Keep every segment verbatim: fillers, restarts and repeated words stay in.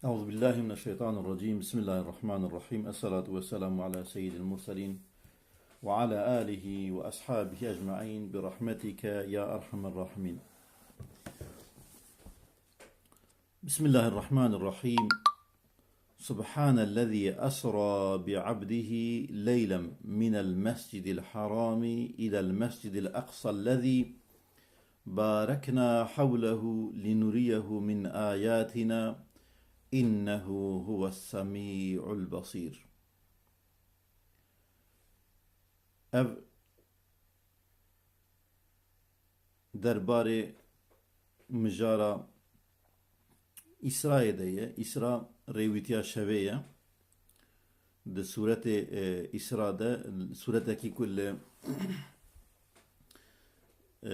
أعوذ بالله من الشيطان الرجيم. بسم الله الرحمن الرحيم. الصلاة والسلام على سيد المرسلين وعلى آله وأصحابه أجمعين برحمتك يا أرحم الراحمين. بسم الله الرحمن الرحيم. سبحان الذي أسرى بعبده ليلا من المسجد الحرام إلى المسجد الأقصى الذي باركنا حوله لنريه من آياتنا إنه هو السميع البصير. Ev derbarê mijara Îsrayê de ye. Îsra rêwîtiya şevê ye. Di sûretê, e, Îsra de, sûretekî ku li, e,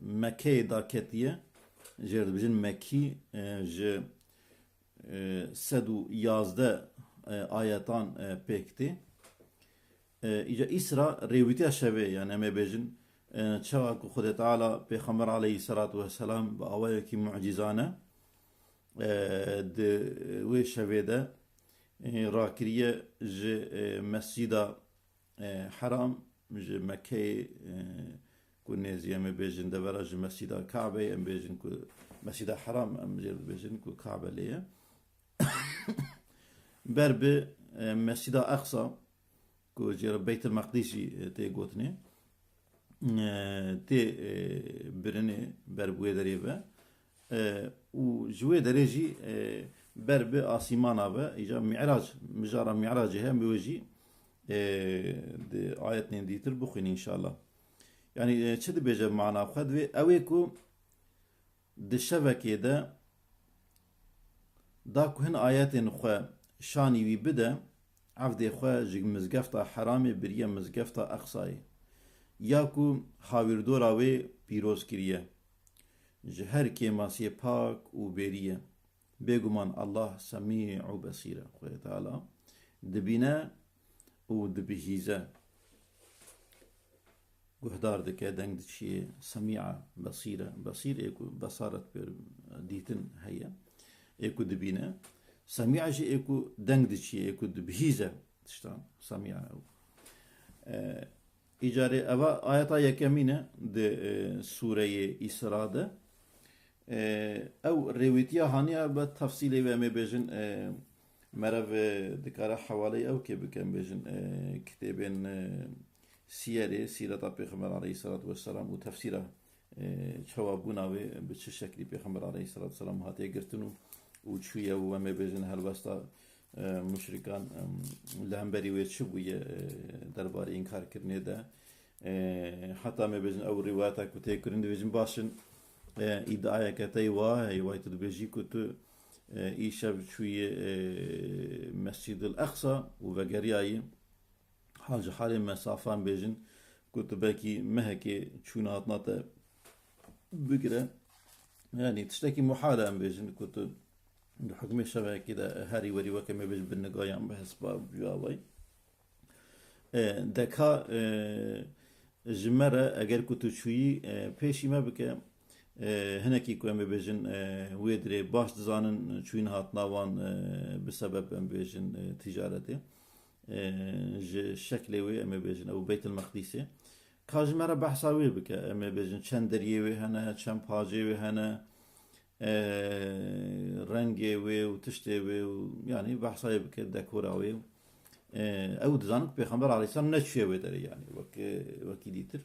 Mekkeyê daketiye, jê re dibêjin Mekkî, e, ji, e, sed û yazdeh, e, ayetan, e, pêk tê. E, îca Îsra rêwîtiya şevê, yani em ê bêjin, e, çawa ku Xwedê Teala Pêxember aleyhisselatu vesselam bi awayekî mucîzane, e, di wê şevê de, e, rakiriye ji, e, Mescîda, e, Heram, ji Mekkeyê, e, ku nêzî em ê bêjin devera ji Mescîda Kabeyê, em bêjin ku Mescîda Heram, em jê dibêjin ku Kabe lê ye. Ber bi, e, Mescîda Eqsa, ku jê re Beytil Meqdîs jî, e, tê gotinê, e, tê, e, birinê ber bi wê derê ve. E, û ji wê derê jî, e, ber bi asîmana ve, îca Mî'rac, mijara Mî'racê heye, em wê jî, e, di ayetên dîtir bixwînin înşallah. Yani, e, çi dibêje mana xwe? Divê ew ê ku di şevekê de da ku hin ayetên xwe şanî wî bide, evdê xwe ji mizgefta Heramê biriye mizgefta Eqsayê, ya ku hawîrdora wê pîroz kiriye, ji her kêmasiyê pak û bêrî ye. Bêguman Allah semî û besîr e. Xwedê Teala dibîne û dibihîze. Guhdar dike, deng diçiyê, semî e, besîr e. Besîr ê ku besaret pê dîtin heye, ê ku dibîne. Semî e jî ê ku deng diçiyê, ê ku dibihîze tiştan. Semî e ew. E, Îcarê eva ayeta yekemîn e di, e, sûreyê Îsra de. E, ew rêwîtiya haniya bi tefsîlê ve em ê bêjin, e, merev, e, dikare hewaleyê ew kê bike, em bêjin, e, kitêbên, e, siyerê, sîreta Pêxember aleyhisselatu vesselam û tefsîra, e, çawa bûna wê, bi çi şeklî Pêxember aleyhisselatu vesselam hatiye girtin û, û çûye û em ê bêjin helwesta, e, muşrikan, e, li hemberî wê çi bûye, e, derbarê înkarkirinê de. E, heta em ê bêjin ew rîwayeta ku tê kirin, dibêjin baş in, e, îdiayeke te yê wa heye, way tu dibêjî ku tu, e, îşev çûyî, e, Mescîdil Eqsa û vegeriyayî. Hal ji halê mesafa em bêjin ku tu belkî mehekê çûna hatina te bigire. Yani tiştekî muhal e em bêjin ku tu di hukmê şevekê de herî werî weke me bêjin bi niga yan bi hespa bi awayî. E, deka, e, ji me re eger ku tu çûyî, e, pêşî me bike. E, hinekî ku em ê bêjin, e, wê dirê baş dizanin, çûyîn hatina wan, e, bi sebeb em bêjin, e, ticaretê. E, ji şeklê wê em ê bêjin, ew Beytil Meqdîsê. Ka ji me re behsa wê bike, em ê bêjin çend deriyê wê hene, çend pacê wê hene, e, rengê wê û tiştê wê û, yanî behsa wê bike, dekora wê. E, ew dizanin ku Pêxember aleyhisselam neçûye wê derê, yanî wek, wekî dîtir.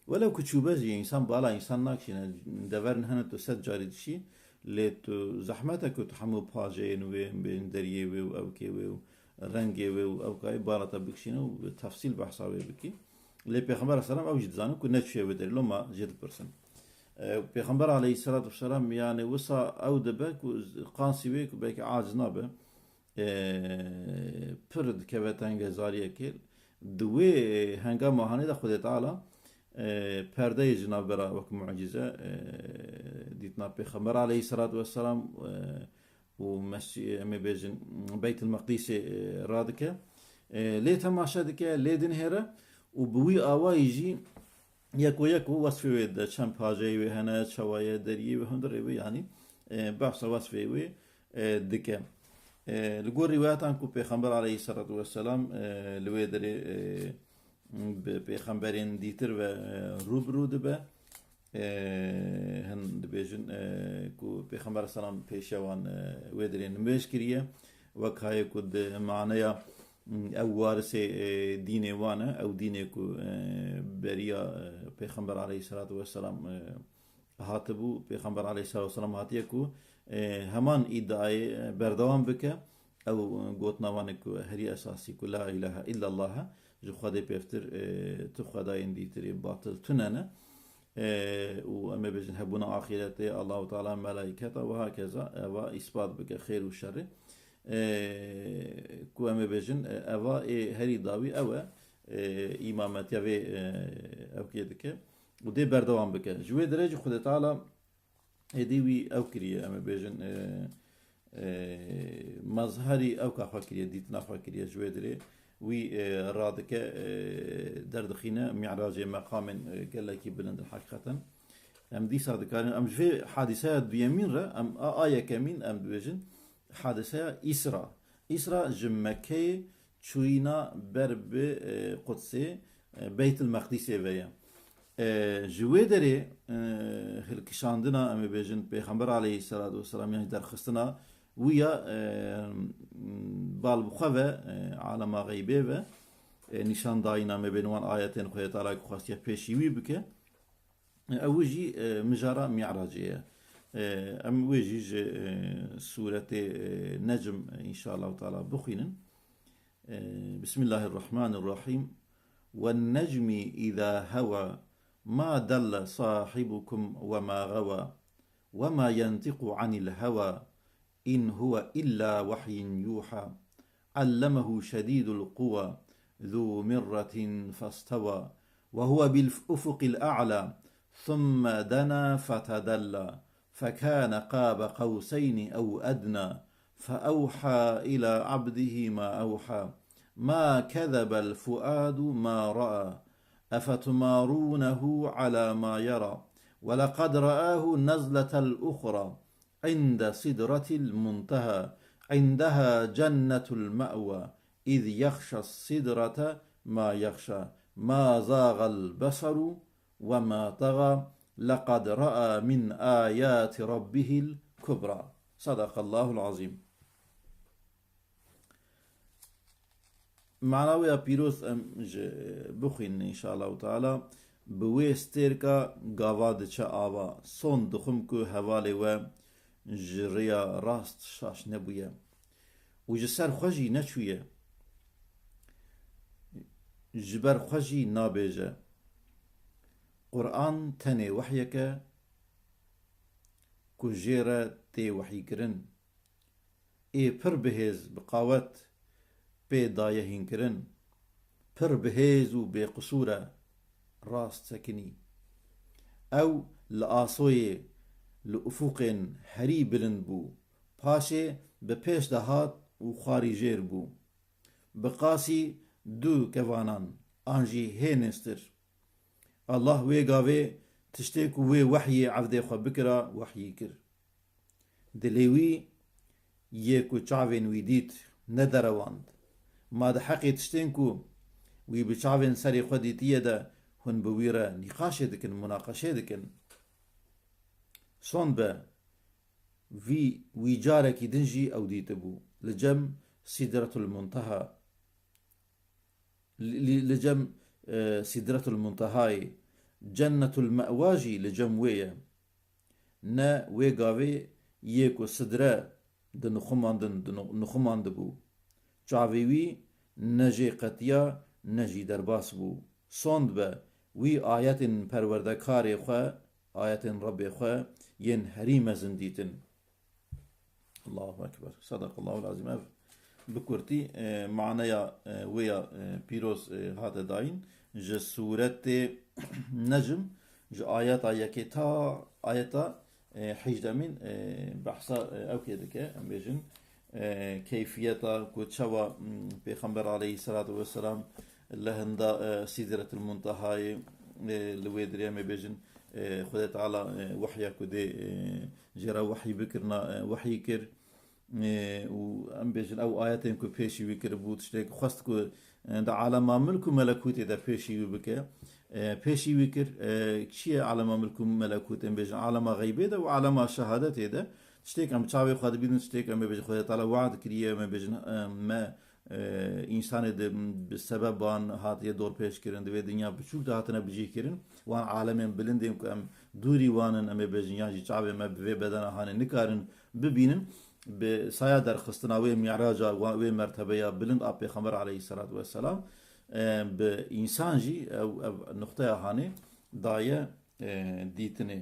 Welew ku çûbe jî, însan bala însan nakişîne, deverin hene tu sed carî dişî, lê tu zehmet e ku tu hemû paceyên wê, bên deriyê wê û ewkê wê û rengê wê û ewkayê bala te bikişîne û bi tefsîl behsa wê bikî. Lê Pêxember aleyhisselam ew jî dizanin ku neçûye wê derê, loma jê dipirsin. E, Pêxember aleyhisselatu vesselam, yani wisa ew dibe ku qansî wê ku belkî aciz nabe, e, pir dikeve tengezariyekê. Di wê hengama hanê de Xwedê Teala, e, perdeyê ji navbera wek mucize, e, dîtina Pêxember aleyhisselatu vesselam, e, û mescî-, em ê bêjin Beytil Meqdîsê, e, radike. E, lê temaşe dike, lê dinihêre û bi wî awayî jî yeko yeko wesfê wê de, çend paceyê wê hene, çawa ye, deriyê wê, hundirê wê, yanî, e, behsa wesfê wê, e, dike. E, li gor rîwayetan ku Pêxember aleyhisselatu vesselam, e, li wê derê, e, bi pêxemberên dîtir ve, e, rû bi rû dibe, e, hin dibêjin, e, ku Pêxember selam pêşiya wan, e, wê derê nimêj kiriye, wek hayê ku di maneya, m, ew warisê, e, dînê wan e, ew dînê ku, e, beriya, e, Pêxember aleyhisselatu vesselam, e, hatibû, Pêxember aleyhisselatu vesselam hatiye ku, e, heman îdiayê, e, berdewam bike. Ew, e, gotina wan e ku herî esasî ku la ilahe illallah e, ji Xwedê pêvtir, e, tu xwedayên dîtirê batil tune ne. E, û em ê bêjin hebûna axîretê, Allahu Teala, melaîketa û hakeza eva îspat bike xêr û şerê. E, ku em ê bêjin, e, eva ê herî dawî ew e, e, îmametiya vê, e, ew kê dike. Û dê berdewam bike. Ji wê derê jî Xwedê Teala êdî wî ew kiriye, em ê bêjin, e, e, mezherî ewka xwe kiriye, dîtina xwe kiriye ji wê derê. Wî, e, radike, e, derdixîne mî'racê meqamên, e, gelekî bilind in heqîqeten. Em dîsa dikarin, em ji vê hadîseya duyemîn re, em a, a yekemîn, em dibêjin, hadiseya Îsra. Îsra ji Mekkeyê çûyîna ber bi, e, Qudsê, e, Beytil Meqdîsê ve ye. E, ji wê derê, e, hilkişandina, em ê bêjin, Pêxember aleyhisselatu vesselam, yan derxistina wî ya, e, bal bi xwe ve, e, alema xeybê ve, e, nîşan dayîna, em ê bêjin, wan ayetên Xwedê Teala ku xwestiye pêşî wî bike. Ew jî, e, mijara Mî'racê ye. E, em wê jî ji, e, sûretê, e, Necm, e, înşallahu teala bixwînin. E, Bismillahirrahmanirrahîm. Wen necmi îza hewa, ma delle sahibukum ve ma xewa, ve ma yentiqu anil hewa, إن هو إلا وحي يوحى. علمه شديد القوى ذو مرة فاستوى وهو بالأفق الأعلى ثم دنا فتدلى فكان قاب قوسين أو أدنى فأوحى إلى عبده ما أوحى. ما كذب الفؤاد ما رأى أفتمارونه على ما يرى ولقد رآه نزلة الأخرى عند سدرة المنتهى عندها جنة المأوى إذ يغشى السدرة ما يغشى ما زاغ البصر وما طغى لقد رأى من آيات ربه الكبرى. صدق الله العظيم. Mana wê ya pîroz em ji bixwînin înşallahu teala. Bi wê stêrka gava diçe ava. Sond dixwim ku hevalê we ji rêya rast şaş nebûye. Û ji ser xwe jî neçûye. Ji ber xwe jî nabêje. Quran tenê wehyek e ku jê re tê wehykirin. Ê pir bi hêz, bi qawet pê daye hînkirin, pir bi hêz û bêqisûr e, rast sekinî. Ew li asoyê, li ufûqên herî bilind bû, paşê bi pêş de hat û xwarî jêr bû. Bi qasî du kevanan an jî hê nêztir. Allah wê gavê tiştê ku wê wehyê evdê xwe bikira, wehyî kir. Dilê wî yê ku çavên wî dît, nederewand. Ma di heqê tiştên ku wî bi çavên serê xwe dîtiye de hûn bi wî re nîqaşê dikin, munaqeşê dikin? Son be, vî, wî carekî din jî ew dîtibû. Li cem Sîdretul Munteha, li, li, li cem, e, Sîdretul Muntehayê, Cennetul Me'wa jî li cem wê ye. Ne wê gavê yê ku sidre dinixumandin, dinu-, nixumandibû. Çavê wî ne jê qetiya, ne jî derbas bû. Sond be, wî ayetên Perwerdekarê xwe, ayetên Rebbê xwe yên herî mezin dîtin. Allahu Ekber. Sadakallahul Azîm. Ev bi kurtî, e, maneya, e, wê ya, e, pîroz, e, hate dayîn. Ji sûretê Necm, ji ayeta yekê ta ayeta, e, hejdemîn, e, behsa, e, ewkê dike, em bêjin, e, keyfiyeta ku çawa, m, Pêxember aleyhisselatu vesselam li hinda, e, Sîdretil Muntehayê, e, li wê dirê em ê bêjin, e, Xwedê Teala, e, wehya ku dê, e, jê re wehyî bikirina, e, wehyî kir. E, û em bêjin ew ayetên ku pêşî wî kiribû, tiştê ku xwest ku, e, di alema milk û melekûtê de pêşî wî bike. E, pêşî wî kir, e, çi ye alema milk û melekût? Em bêjin alema xeybê de û alema şehadetê de. Tiştê ku em bi çavê xwe dibînin, tiştê ku em ê bêjin Xwedê Teala we'd kiriye, em ê bêjin, e, me, e, însanê di, bi sebeban hatiye dorpêç kirin, di vê dinya biçûk de hatine bi cih kirin. Wan alemên bilindên ku em dûrî wan in, em ê bêjin, yan jî çavê me bi vê bedena hanê nikarin bibînin. Bi saya derxistina wê mîraca, wa-, wê mertebeya bilind a Pêxember aleyhisselatu vesselam, e, bi însan jî ew, ev nuqteya hanê daye, e, dîtinê.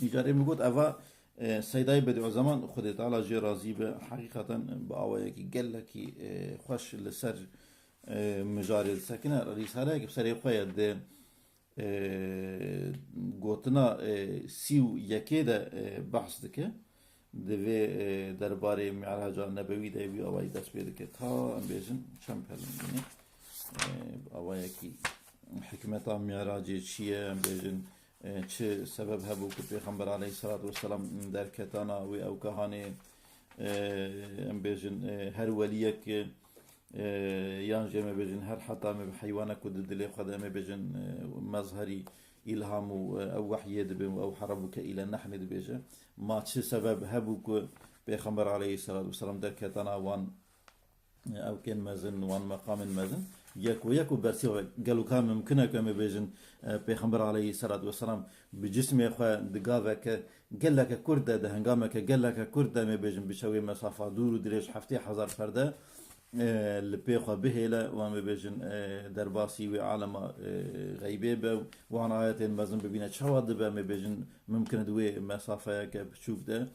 Îcarê min got, eva, e, Seydayê Bedîuzeman, Xwedê Teala jê razî be, heqîqeten bi awayekî gelekî, e, xweş li ser, e, mijarê disekine. Rîsaleyek bi serê xwe ye, di, e, gotina, e, sî û yekê de, e, behs dike. Di vê, e, derbarê Mîraca Nebewî de wî awayî dest pê dike. Ta em bêjin çend pelin bûne. E, awayekî hikmeta Mîracê çi ye? Em bêjin, e, çi sebeb hebû ku Pêxember aleyhisselatu vesselam derketana wê ew kehanê, e, em bêjin, e, her weliyek, e, yan jî em ê bêjin her heta em ê bi heywanek ku di dilê xwe de em ê bêjin, e, mezherî îlham û, e, ew wehyê dibin û ew herebûke île nehnê dibêje. Ma çi sebeb hebû ku Pêxember aleyhisselatu vesselam derketana wan, e, ewkên mezin, wan meqamên mezin, yek û yek û bersiva gelo ka mimkin e ku em ê bêjin, e, Pêxember aleyhisselatu vesselam bi cismê xwe di gaveke geleke kurt de, di hengameke geleke kurt de, em ê bêjin, biçe wê mesafa dûr û dirêj heftê hezar perde, e, li pê xwe bihêle û em ê bêjin, e, derbasî wê alema, e, xeybê be û wan ayetên mezin bibîne. Çawa dibe, em ê bêjin, mimkin e di wê mesafeyeke biçûk de,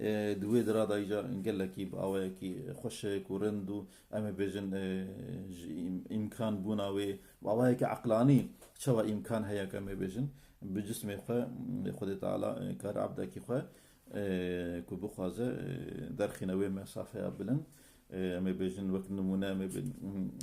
e, di wê dira de îca gelekî bi awayekî xweşik û rind û em ê bêjin, e, ji îm-, îmkan bûna wê bi awayekî eqlanî çawa îmkan heye ku em ê bêjin bi cismê xwe, e, Xwedê Teala, e, kare ebdekî xwe, e, ku bixwaze, e, derxîne wê mesafeya bilind. E, em ê bêjin wek nimûne, em ê bê-,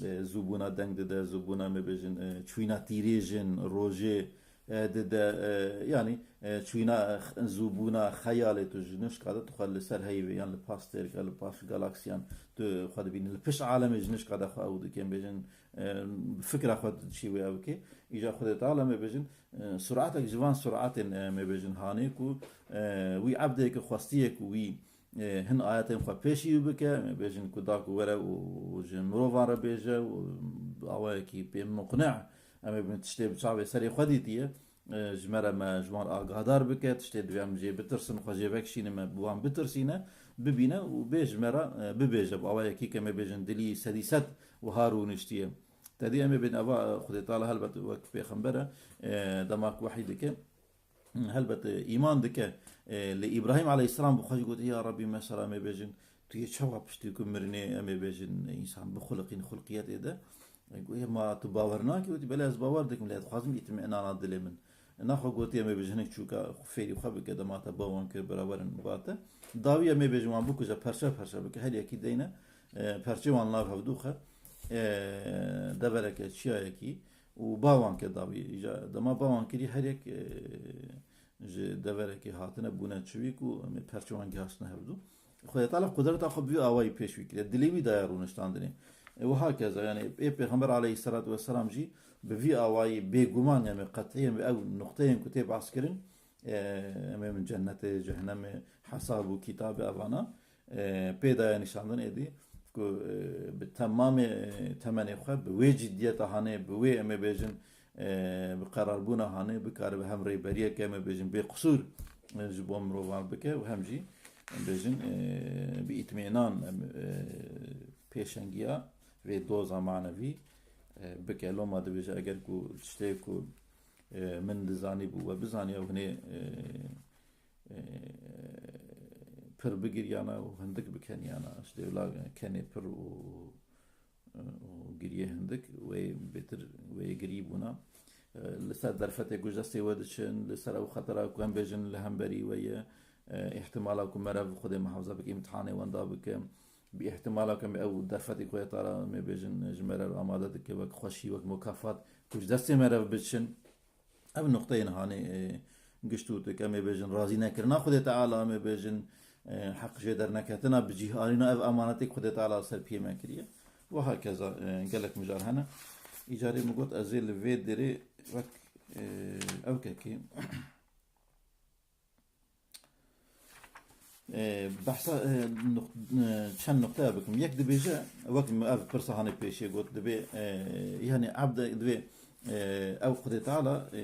e, zûbûna deng dide, zûbûna, em ê bêjin, e, çûyîna tîrêjin, rojê, e, dide, e, yanî, e, çûyîna x-, zûbûna xeyalê tu ji nişka de tu xwe li ser heyvê yan li pas stêrka, li pas galaksiyan tu xwe dibînî. Li pişt alemê ji nişka de xwe ew dike, em bêjin, e, fikra xwe tu diçî wê ew dikê. Îca Xwedê Teala, em ê bêjin, e, suratek ji van suratên, e, em ê bêjin hanê ku, e, wî ebdê ku xwestiye ku wî, e, hin ayetên xwe pêşî wî bike, em ê bêjin ku da ku were û ji mirovan re bêje û bi awayekî pê muqne, em ê bêjin tiştê bi çavê serê xwe dîtiye, e, ji me re me ji wan agahdar bike, tiştê divê em jê bitirsin, xwe jê vekişîne, me bi wan bitirsîne, bibîne û bê ji me re, e, bibêje, bi awayekî ku em ê bêjin dilî sedî sed wiha rûniştiye. Tedî em ê bên eva, e, Xwedê Teala helbet wek pêxember e, e, dema ku wehî dike, helbet, e, îman dike. E, lê Îbrahîm aleyhisselam bi xwe jî got, ya Rebbî, mesela em ê bêjin, tu yê çawa piştî ku mirinê em ê bêjin, însan bixuliqîn xulqiyetê de? E, got, "Ê, ma tu bawer nakî?" Wotî, "Belê, ez bawer dikim, lê ez dixwazim îtminana dilê min." Naxwe gotî, em ê bêjin hinek çûka fêrî xwe bike, dema te bawan kir, bira werin ba te. Dawî em ê bêjin wan bikuje, perçe perçe bike, her yekî deyne, e, perçê wan nav hevdû xe, e, devereke çiyayekî û bawan ke dawî. Îca dema bawan kirî, her yek, e, ji deverekê hatine bûne çivîk û em ê perçê wan gihaştine hevdû. Xwedê Teala qudreta xwe bi vî awayî pêş wî kiriye. Dilê wî daye rûniştandinê. E, wiha keza, yani, ê Pêxember aleyhisselatu vesselam jî bi vî awayî bêguman, yani, qet'î, em ê ew nuqteyên ku tê behs kirin, e, em ê min cennetê, cehennemê, hesab û kitabê evana, e, pê daye nîşandin êdî ku, e, bi temamê, e, temenê xwe, bi wê ciddiyeta hanê, bi wê, em ê bêjin, e, bi qerarbûna hanê, bikaribe hem rêberiyeke, em ê bêjin, bê qisûr, e, ji bo mirovan bike û hem jî, em bêjin, e, bi îtmînan, em, e, pêşengiya vê doza manevî, e, bike. Loma dibêje, eger ku tiştê ku, e, min dizanî bû we bizaniya, ew hinê, e, e, pir bigiriyana û hindik bikeniyana. Ji dêvla kenê pir û, û giriyê hindik wê bêtir wê girî bûna. E, li ser derfetê ku ji destê we diçin, li ser ew xetera ku em bêjin li hemberî we ye, e, îhtimala ku merev Xwedê muhafaza bike, îmtihanê wenda bike, bi îhtimala ku em ew derfetê ku Xwedê Teala, em ê bêjin, ji merev amade dike wek xweşî, wek mukafat ku ji destê merev biçin. Ev nuqteyên hanê, e, gişt û tik, em ê bêjin razî nekirina Xwedê Teala, em ê bêjin, e, heq jê derneketina, bi cih anîna ev emanetê ku Xwedê Teala ser piyê me kiriye. Ve hakeza, e, gelek mijar hene. Îcarê min got, ez ê li vê derê wek, e, ewkekî, e, behsa, e, nuq-, e, çend nuqteya bikim. Yek dibêje, wek min ev pirsa hanê pêşê got, dibê, e, yani ebde, dibê, e, ew Xwedê Teala, e,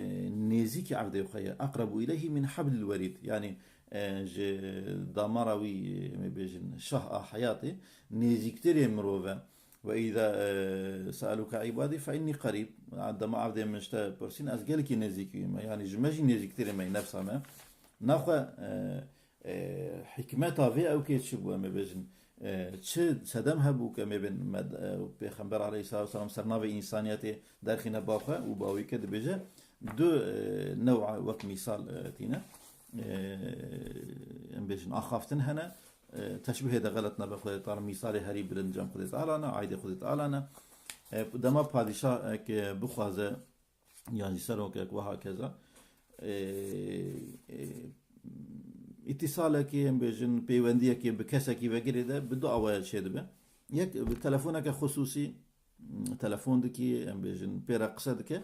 nêzîkî ebdê xwe ye. Eqrebu ileyhi min hablil werîd. Yani, e, ji damara wî, e, em ê bêjin, şah a heyatê, nêzîktirê mirov e. Ve îza, e, se'eluke îbadî fe innî qerîb. Dema evdê min ji te pirsîn, ez gelekî nêzîkî me. Yani ji me jî nêzîktirê me, nefsa me. Naxwe, e, e, hikmeta vê ewkê çi bû, em ê bêjin? E, çi sedem hebû ku em ê bên me, e, Pêxember aleyhisselatu vesselam ser navê însaniyetê derxîne ba xwe û ba wî ke dibêje du, e, new'a wek mîsal, e, tîne. E, em bêjin axaftin hene. E, teşbihê de xelet nebe Xwedê Teala, mîsalê herî bilind cem Xwedê Teala ne, aîdê Xwedê Teala ne. E, dema padîşahek bixwaze, yan jî serokek wiha keza, e, e, îtîsalekê, em bêjin, peywendiyekê bi kesekî vegirê de bi du awaya çêdibe. Yek, bi telefoneke xisûsî, telefon dikî, em bêjin, pê re qise dike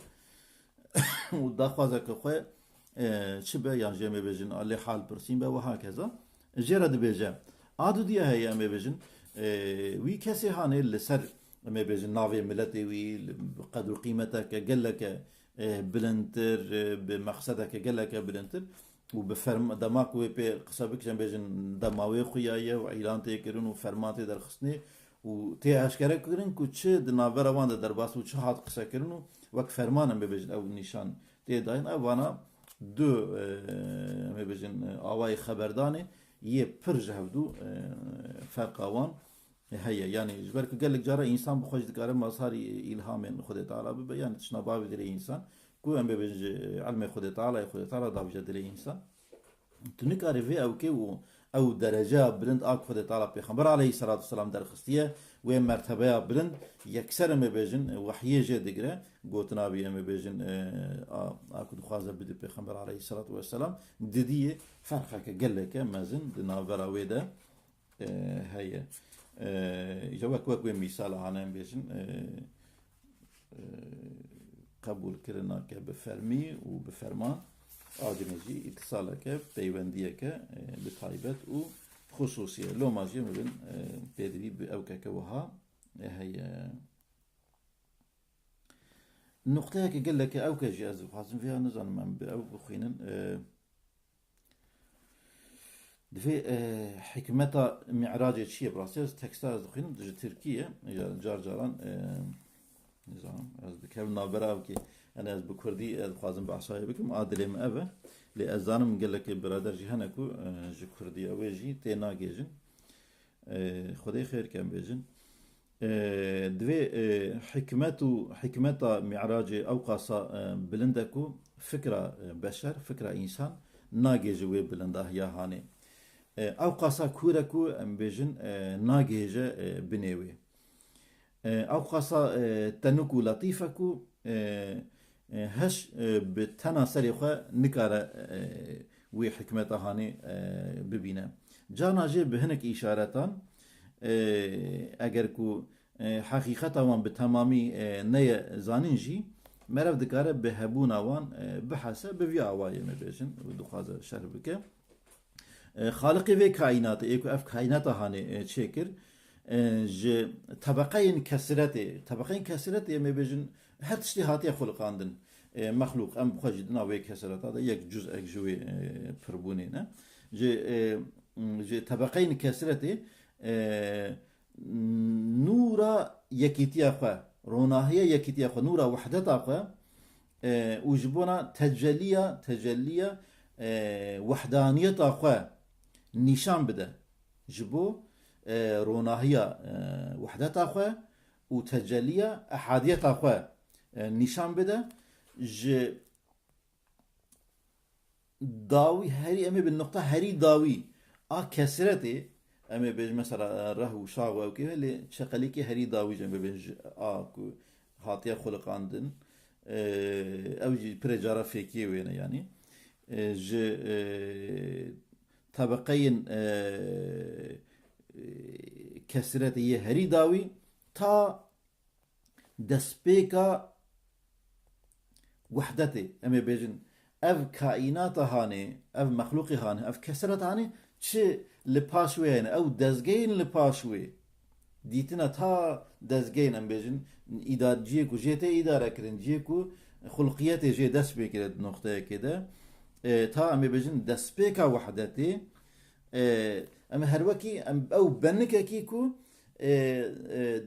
û daxwazeke xwe, e, çi be, yan jî em ê bêjin, lê hal pirsîn be, wiha keza. Jê re dibêje. A dudiya heye, em ê bêjin, e, wî kesê hanê li ser, em ê bêjin, navê miletê wî, li qedr û qîmeteke geleke, e, bilindtir, e, bi mexsedeke geleke bilindtir û bi ferm-, dema ku wê pê qise bikişin, bêjin, dema wê xuya ye û îlan tê kirin û ferman tê derxistinê û tê eşkere kirin ku çi di navbera wan de derbas û çi hat qise kirin û wek ferman, em bê bêjin, ew nîşan tê dayîn. Ev vana du, e, em ê bêjin, e, awayê xeberdanê yê pir ji hevdû, e, ferqa wan heye. Yani ji ber ku gelek cara însan bi xwe jî dikare mazharî îlhamên Xwedê Teala bibe, yani tiştna bavê dilê însan, ku em bê bêjin ji ilmê Xwedê Teala ye, Xwedê Teala davêje dilê însan. Tu nikarî vê ewkê û ew dereceya bilind a ku Xwedê Teala Pêxember aleyhisselatu vesselam derxistiye, wê mertebeya bilind yekser, em ê bêjin, wehyê jê digire, gotina bî, em ê bêjin, e, a, a ku dixwaze bide Pêxember aleyhisselatu vesselam, didiyê ferqeke geleke mezin di navbera wê de, e, heye. E, îja wek, wek wê mîsala hane em bêjin, e, e, qebûlkirina ke bi fermî û bi ferman, a dinê jî îtisaleke, peywendiyeke, e, bi taybet û xisûsî ye. Loma jî em bêjin, e, pêdivî bi ewkeke wiha, e, heye. Nuqteyeke geleke ewke jî ez dixwazim vêya, nizanim em bi ew bixwînin. E, Divê, e, hikmeta Mi'racê çi ye? Bi rastî ez teksta ez dixwînim, ji Tirkî ye. Ya car caran, e, nizanim, ez dikevim navbera ewkê. Yani ez bi Kurdî, ez dixwazim behsa wê bikim, a dilê min ev e. Lê ez zanim gelekê birader jî hene ku, e, ji Kurdî ew ê jî tê nagêjin. E, Xwedê xêr ke em bêjin. E, divê, e, hikmet û hikmeta Mi'racê ew qasa, e, bilind e ku fikra, e, beşer, fikra însan nagêje wê bilindahiya hanê. E, ew qasa kûr e ku em bêjin, e, nagêje, e, binê wê. E, ew qasa, e, tenûk û letîf e ku, e, e, heş, e, bi tena serê xwe nikare, e, wê hikmeta hanê, e, bibîne. Carna jê bi hinek îşaretan, e, eger ku, e, heqîqeta wan bi temamî, e, neye zanîn jî, merev dikare bi hebûna wan, e, bihese, bi vî awayê me bêjin û dixwaze şerh bike. E, Xaliqê vê kaînatê, ê ku ev kaînata hanê, e, çêkir, e, ji tebeqeyên kesretê, tebeqeyên kesretê em ê bêjin, her tiştê hatiye xuliqandin. E, mexlûq, em bi xwe jî di nav wê kesreta de yek cuz'ek ji wê, e, pirbûnê ne. Ji, e, ji tebeqeyên kesretê, e, nûra yekîtiya xwe, ronahiya yekîtiya xwe, nûra wehdeta xwe, e, û ji bona teceliya, teceliya, e, wehdaniyeta xwe nîşan bide. Ji bo, e, ronahiya, e, wehdeta xwe û teceliya ehadiyeta xwe, e, nîşan bide. Ji dawî herî, em ê bi nuqta herî dawî a kesretê, em ê bêjin mesela reh û şax û ewkê, lê çeqelîkê herî dawî jî em ê bêjin ji a ku hatiye xuliqandin, e, ew jî pirê cara fêkiyê wê ne, yanî, e, ji, e, tebeqeyên, e, e, kesretê yê herî dawî ta destpêka wehdetê. Em ê bêjin, ev kaînata hanê, ev mexlûqê hanê, ev kesreta hanê, çi li paş wê hene, ew dezgehên li paş wê. Dîtina ta dezgehên, em bêjin, îdar-, ciyê ku jê tê îdare kirin, ciyê ku xulqiyetê jê dest pê kire di noqteyekê de, e, ta em ê bêjin destpêka wehdetê, e, em her wekî, em, ew benikekî ku, e, e,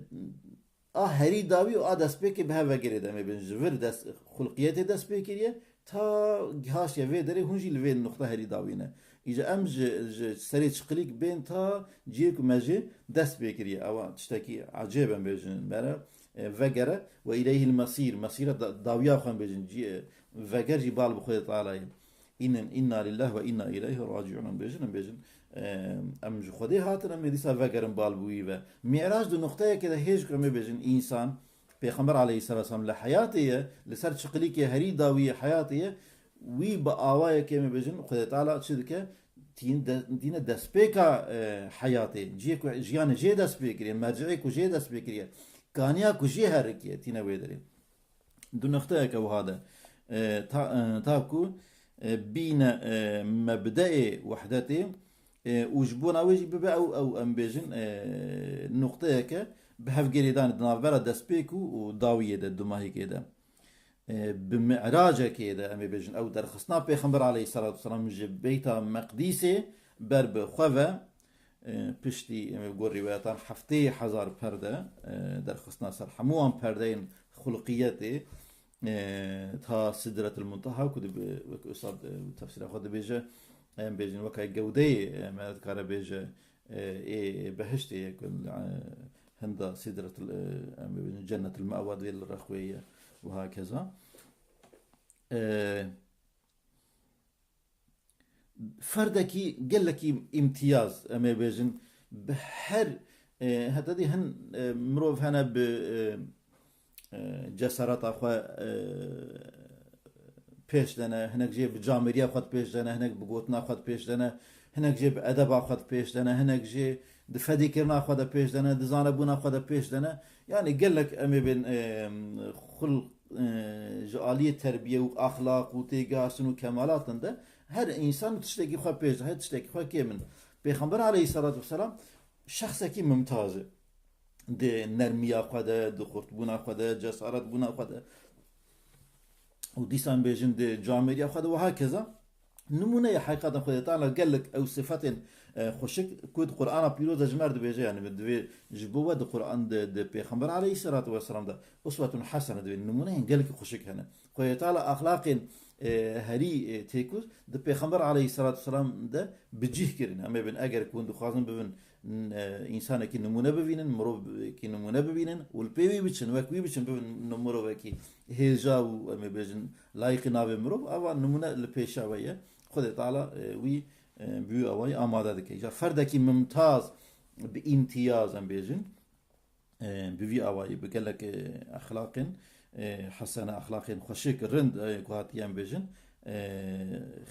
a herî dawî û a destpêkê bi hev ve girê de, em ê bêjin ji vir dest, xulqiyetê dest pê kiriye, ta gihaşiye vê derê, hûn jî li vê nuqta herî dawî ne. Îca em ji, ji serê çiqilîk bên ta cihê ku me jê dest pê kiriye. Ewa tiştekî ecêb em bêjin, mere, e, vegere, ve ileyhil mesîr, mesîra da-, dawiya xwe em bêjin, cihê, veger jî bal bi Xwedê Teala ye. Înin, inna lillah ve inna ileyhi raciun, em bêjin, em bêjin, e, em ji Xwedê hatin, em ê dîsa vegerin bal bi wî ve. Mî'rac di noqteyekê de hêj ku em ê bêjin, însan, Pêxember aleyhisselatu vesselam li heyatê ye, li ser çiqilîkê herî dawî yê heyatê ye, wî bi awayekê, em ê bêjin, Xwedê Teala çi dike? Tîn de-, tîne destpêka, e, heyatê. Cihê ku jiyanê jê dest pê kiriye, merciê ku jê dest pê kiriye, kaniya ku jê herikiye, tîne wê derê. Di noqteyeke wiha de, e, ta, e, ta ku, e, bîne, e, mebdeê wehdetê, e, û ji bona wê jî bibe ew, ew em bêjin, e, noqteyeke bi hevgirêdanê di navbera destpêk û, û dawiyê de, dumahîkê de. E, bi mi'racekê de, em ê bêjin, ew derxistina Pêxember aleyhisselatu vesselam ji Beyta Meqdîsê ber bi xwe ve, e, piştî, em ê gor rîwayetan heftê hezar perde, e, derxistina ser hemû wan perdeyên xulqiyetê, e, ta Sidretil Munteha ku dibe, wek Ustad, e, tefsîra xwe dibêje, em bêjin weke gewdeyê, e, me dikare bêje, e, ê behiştê ye ku, e, hinda Sidretil, e, em bêjin Cennetil Me'wa divê li rex wê ye û hakeza. E, ferdekî gelekî îmtiyaz, em ê bêjin, bi her, e, heta dî hin, e, mirov hene bi, e, e, cesareta xwe, e, pêş dene, hinek jê bi camêriya xwe di pêş dene, hinek bi gotina xwe di pêş dene, hinek jê bi edeba xwe di pêş dene, hinek jê di fedîkirina xwe de pêş dene, di zanebûna xwe de pêş dene. Yanî gelek em ê bên, e, xul-, e, ji aliyê terbiye û axlaq û têgihastin û kemalatin de her însan tiştekî xwe pêş de, her tiştekî xwe kêm in. Pêxember aleyhisselatu vesselam şexsekî mimtaz e. Di nermiya xwe de, di xurtbûna xwe de, cesaretbûna xwe de û dîsan bêjin di camêriya xwe de û hakeza. Nimûne ye heqîqeten Xwedê Teala gelek ew sifetên, e, xweşik ku di Qur'ana Pîroz de ji me re dibêje, yanî divê ji bo we di Qur'an de, di Pêxember aleyhisselatu vesselam de uswetun hasene divê nimûneyên gelekî xweşik hene. Xwedê Teala axlaqên, e, herî, e, têkûz di Pêxember aleyhisselatu vesselam de bi cih kirin. Em ê bin eger ku hûn dixwazin bibin n-, e, însanekî nimûne bibînin, mirovekî nimûne bibînin û li pê wî biçin, wek wî biçin, bibin mirovekî hêja û, em ê bêjin, layîqî navê mirov, ava nimûne li pêşa we ye. Xwedê Teala, e, wî, e, bi wî awayî amade dike. Îca ferdekî mimtaz, bi îmtiyaz, em bêjin, e, bi vî awayî, bi gelek, e, exlaqên, e, hesene, exlaqên xweşik, rind, e, ku hatiye em bêjin, e,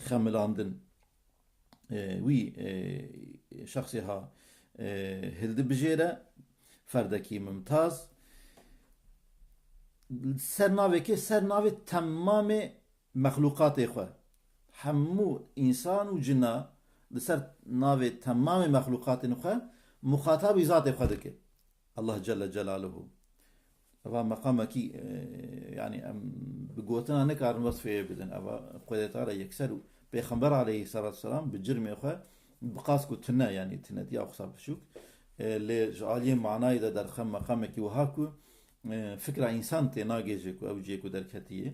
xemilandin. E, wî, e, şexsê ha, e, hildibijêre, ferdekî mimtaz, ser navê kê, ser navê temamê mexlûqatê xwe, hemû însan û cina li ser navê temamê mexlûqatên xwe muxatabî zatê xwe dike. Allah Celle Celaluhu. Eva meqamekî, e, yanî em bi gotina nikarin wesfê bidin. Eva Xwedê Teala yekser û Pêxember aleyhisselatu vesselam bi cirmê xwe bi qas ku tune, yanî tunetiya xwe biçûk, e, lê ji aliyê manayê de derxem meqamekî wiha ku, e, fikra însan tê nagêje ku ew cihê ku derketiye.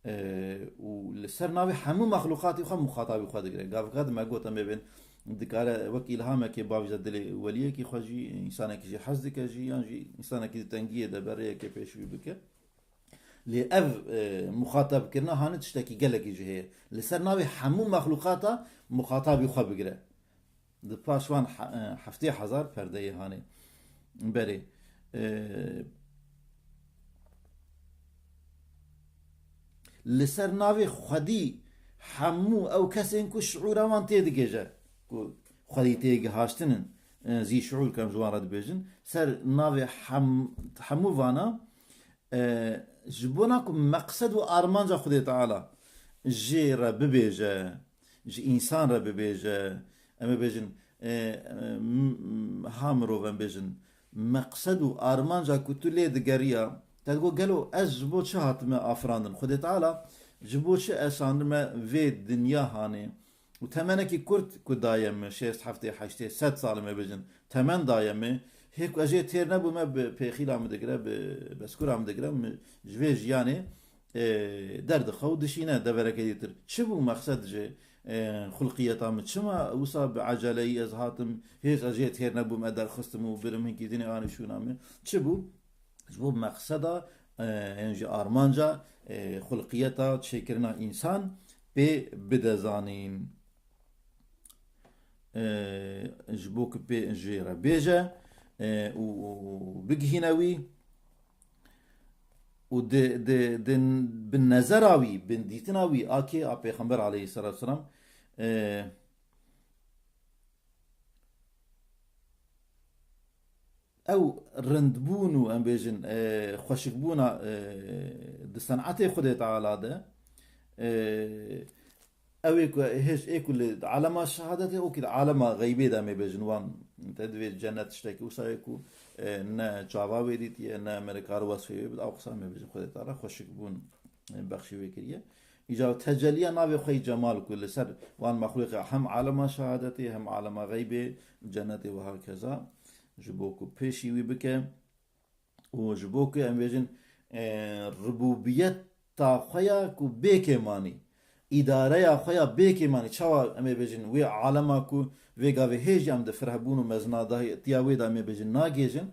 E, û li ser navê hemû mexlûqatî xwe muxatabî xwe digire. Gavika di me got em ê bên dikare wek îlhamekê bavîze dilê weliyekî xwe jî, însanekî jî hez dike jî, yan jî însanekî di tengiyê de berêyekê pêşwî bike. Lê ev, e, muxatabkirina hanê tiştekî gelekî jî heye. Li ser navê hemû mexlûqata muxatabî xwe bigire. Di paş wan he-, e, heftê hezar perdeyê hanê. Berê. E, li ser navê xwedî hemû ew kesên ku şiûra wan tê digêje. ku xwedî tê gihaştin in, e, zî şuûr ku em ji wan re dibêjin, ser navê hem-, hemû vana, e, ji bona ku meqsed û armanca Xwedê Teala jê re bibêje, ji însan re bibêje, em ê bêjin, e, e, m-, m-, ha mirov em bêjin, meqsed û armanca ku tu lê digeriya, te digot, gelo ez ji bo çi hatime afirandin? Xwedê Teala ji bo çi eşandime vê dinya hanê? Û temenekî kurt ku daye min, şêst, heftê, heştê, sed sal em ê bêjin, temen daye min, hê ku ez jê têr nebûme, bi pêxîla min digire, bi beskura min digire, min ji vê jiyanê, e, derdixe û dişîne deverekê dîtir. Çi bû meqsed ji, e, xulqiyeta min? Çima wisa bi eceleyî ez hatim, hêj ez jê têr nebûm, e derxistim û birim hinkî dinê anî şûna min? Çi bû? Ji bo meqseda, e, yan jî armanca, e, xulqiyeta çêkirina însan pê bide zanîn. E, ji bo ku pê jê re bêje, e, û, û bigihîne wî û di, di, di, bi nezera wî, bi dîtina wî a kê a Pêxember aleyhisselatu vesselam, e, ew rindbûn û em bêjin, e, xweşikbûna, e, di senetê Xwedê Teala de, e, ew ê ku hêj ê ku li alema şehadetê û kî di alema xeybê de em ê bêjin wan te divê cennet tiştekî wisa ye ku, e, ne çava wê dîtiye, ne me dikare wesfê wê bide, ew qisa em ê bêjin Xwedê Teala xweşikbûn, e, bexşî wê kiriye. Îca teceliya navê xwe yî cemal ku li ser wan mexlûqê hem alema şehadetê hem alema xeybê, cennetê wiha keza ji bo ku pêşî wî bike û ji bo ku em bêjin, e, ribûbiyeta xwe ya ku bêkêmanî, îdareya xwe ya bêkêmanî, çawa em ê bêjin wê alema ku vê gavê hêj em di firehbûn û mezinatiya wê de em ê bêjin nagêjin,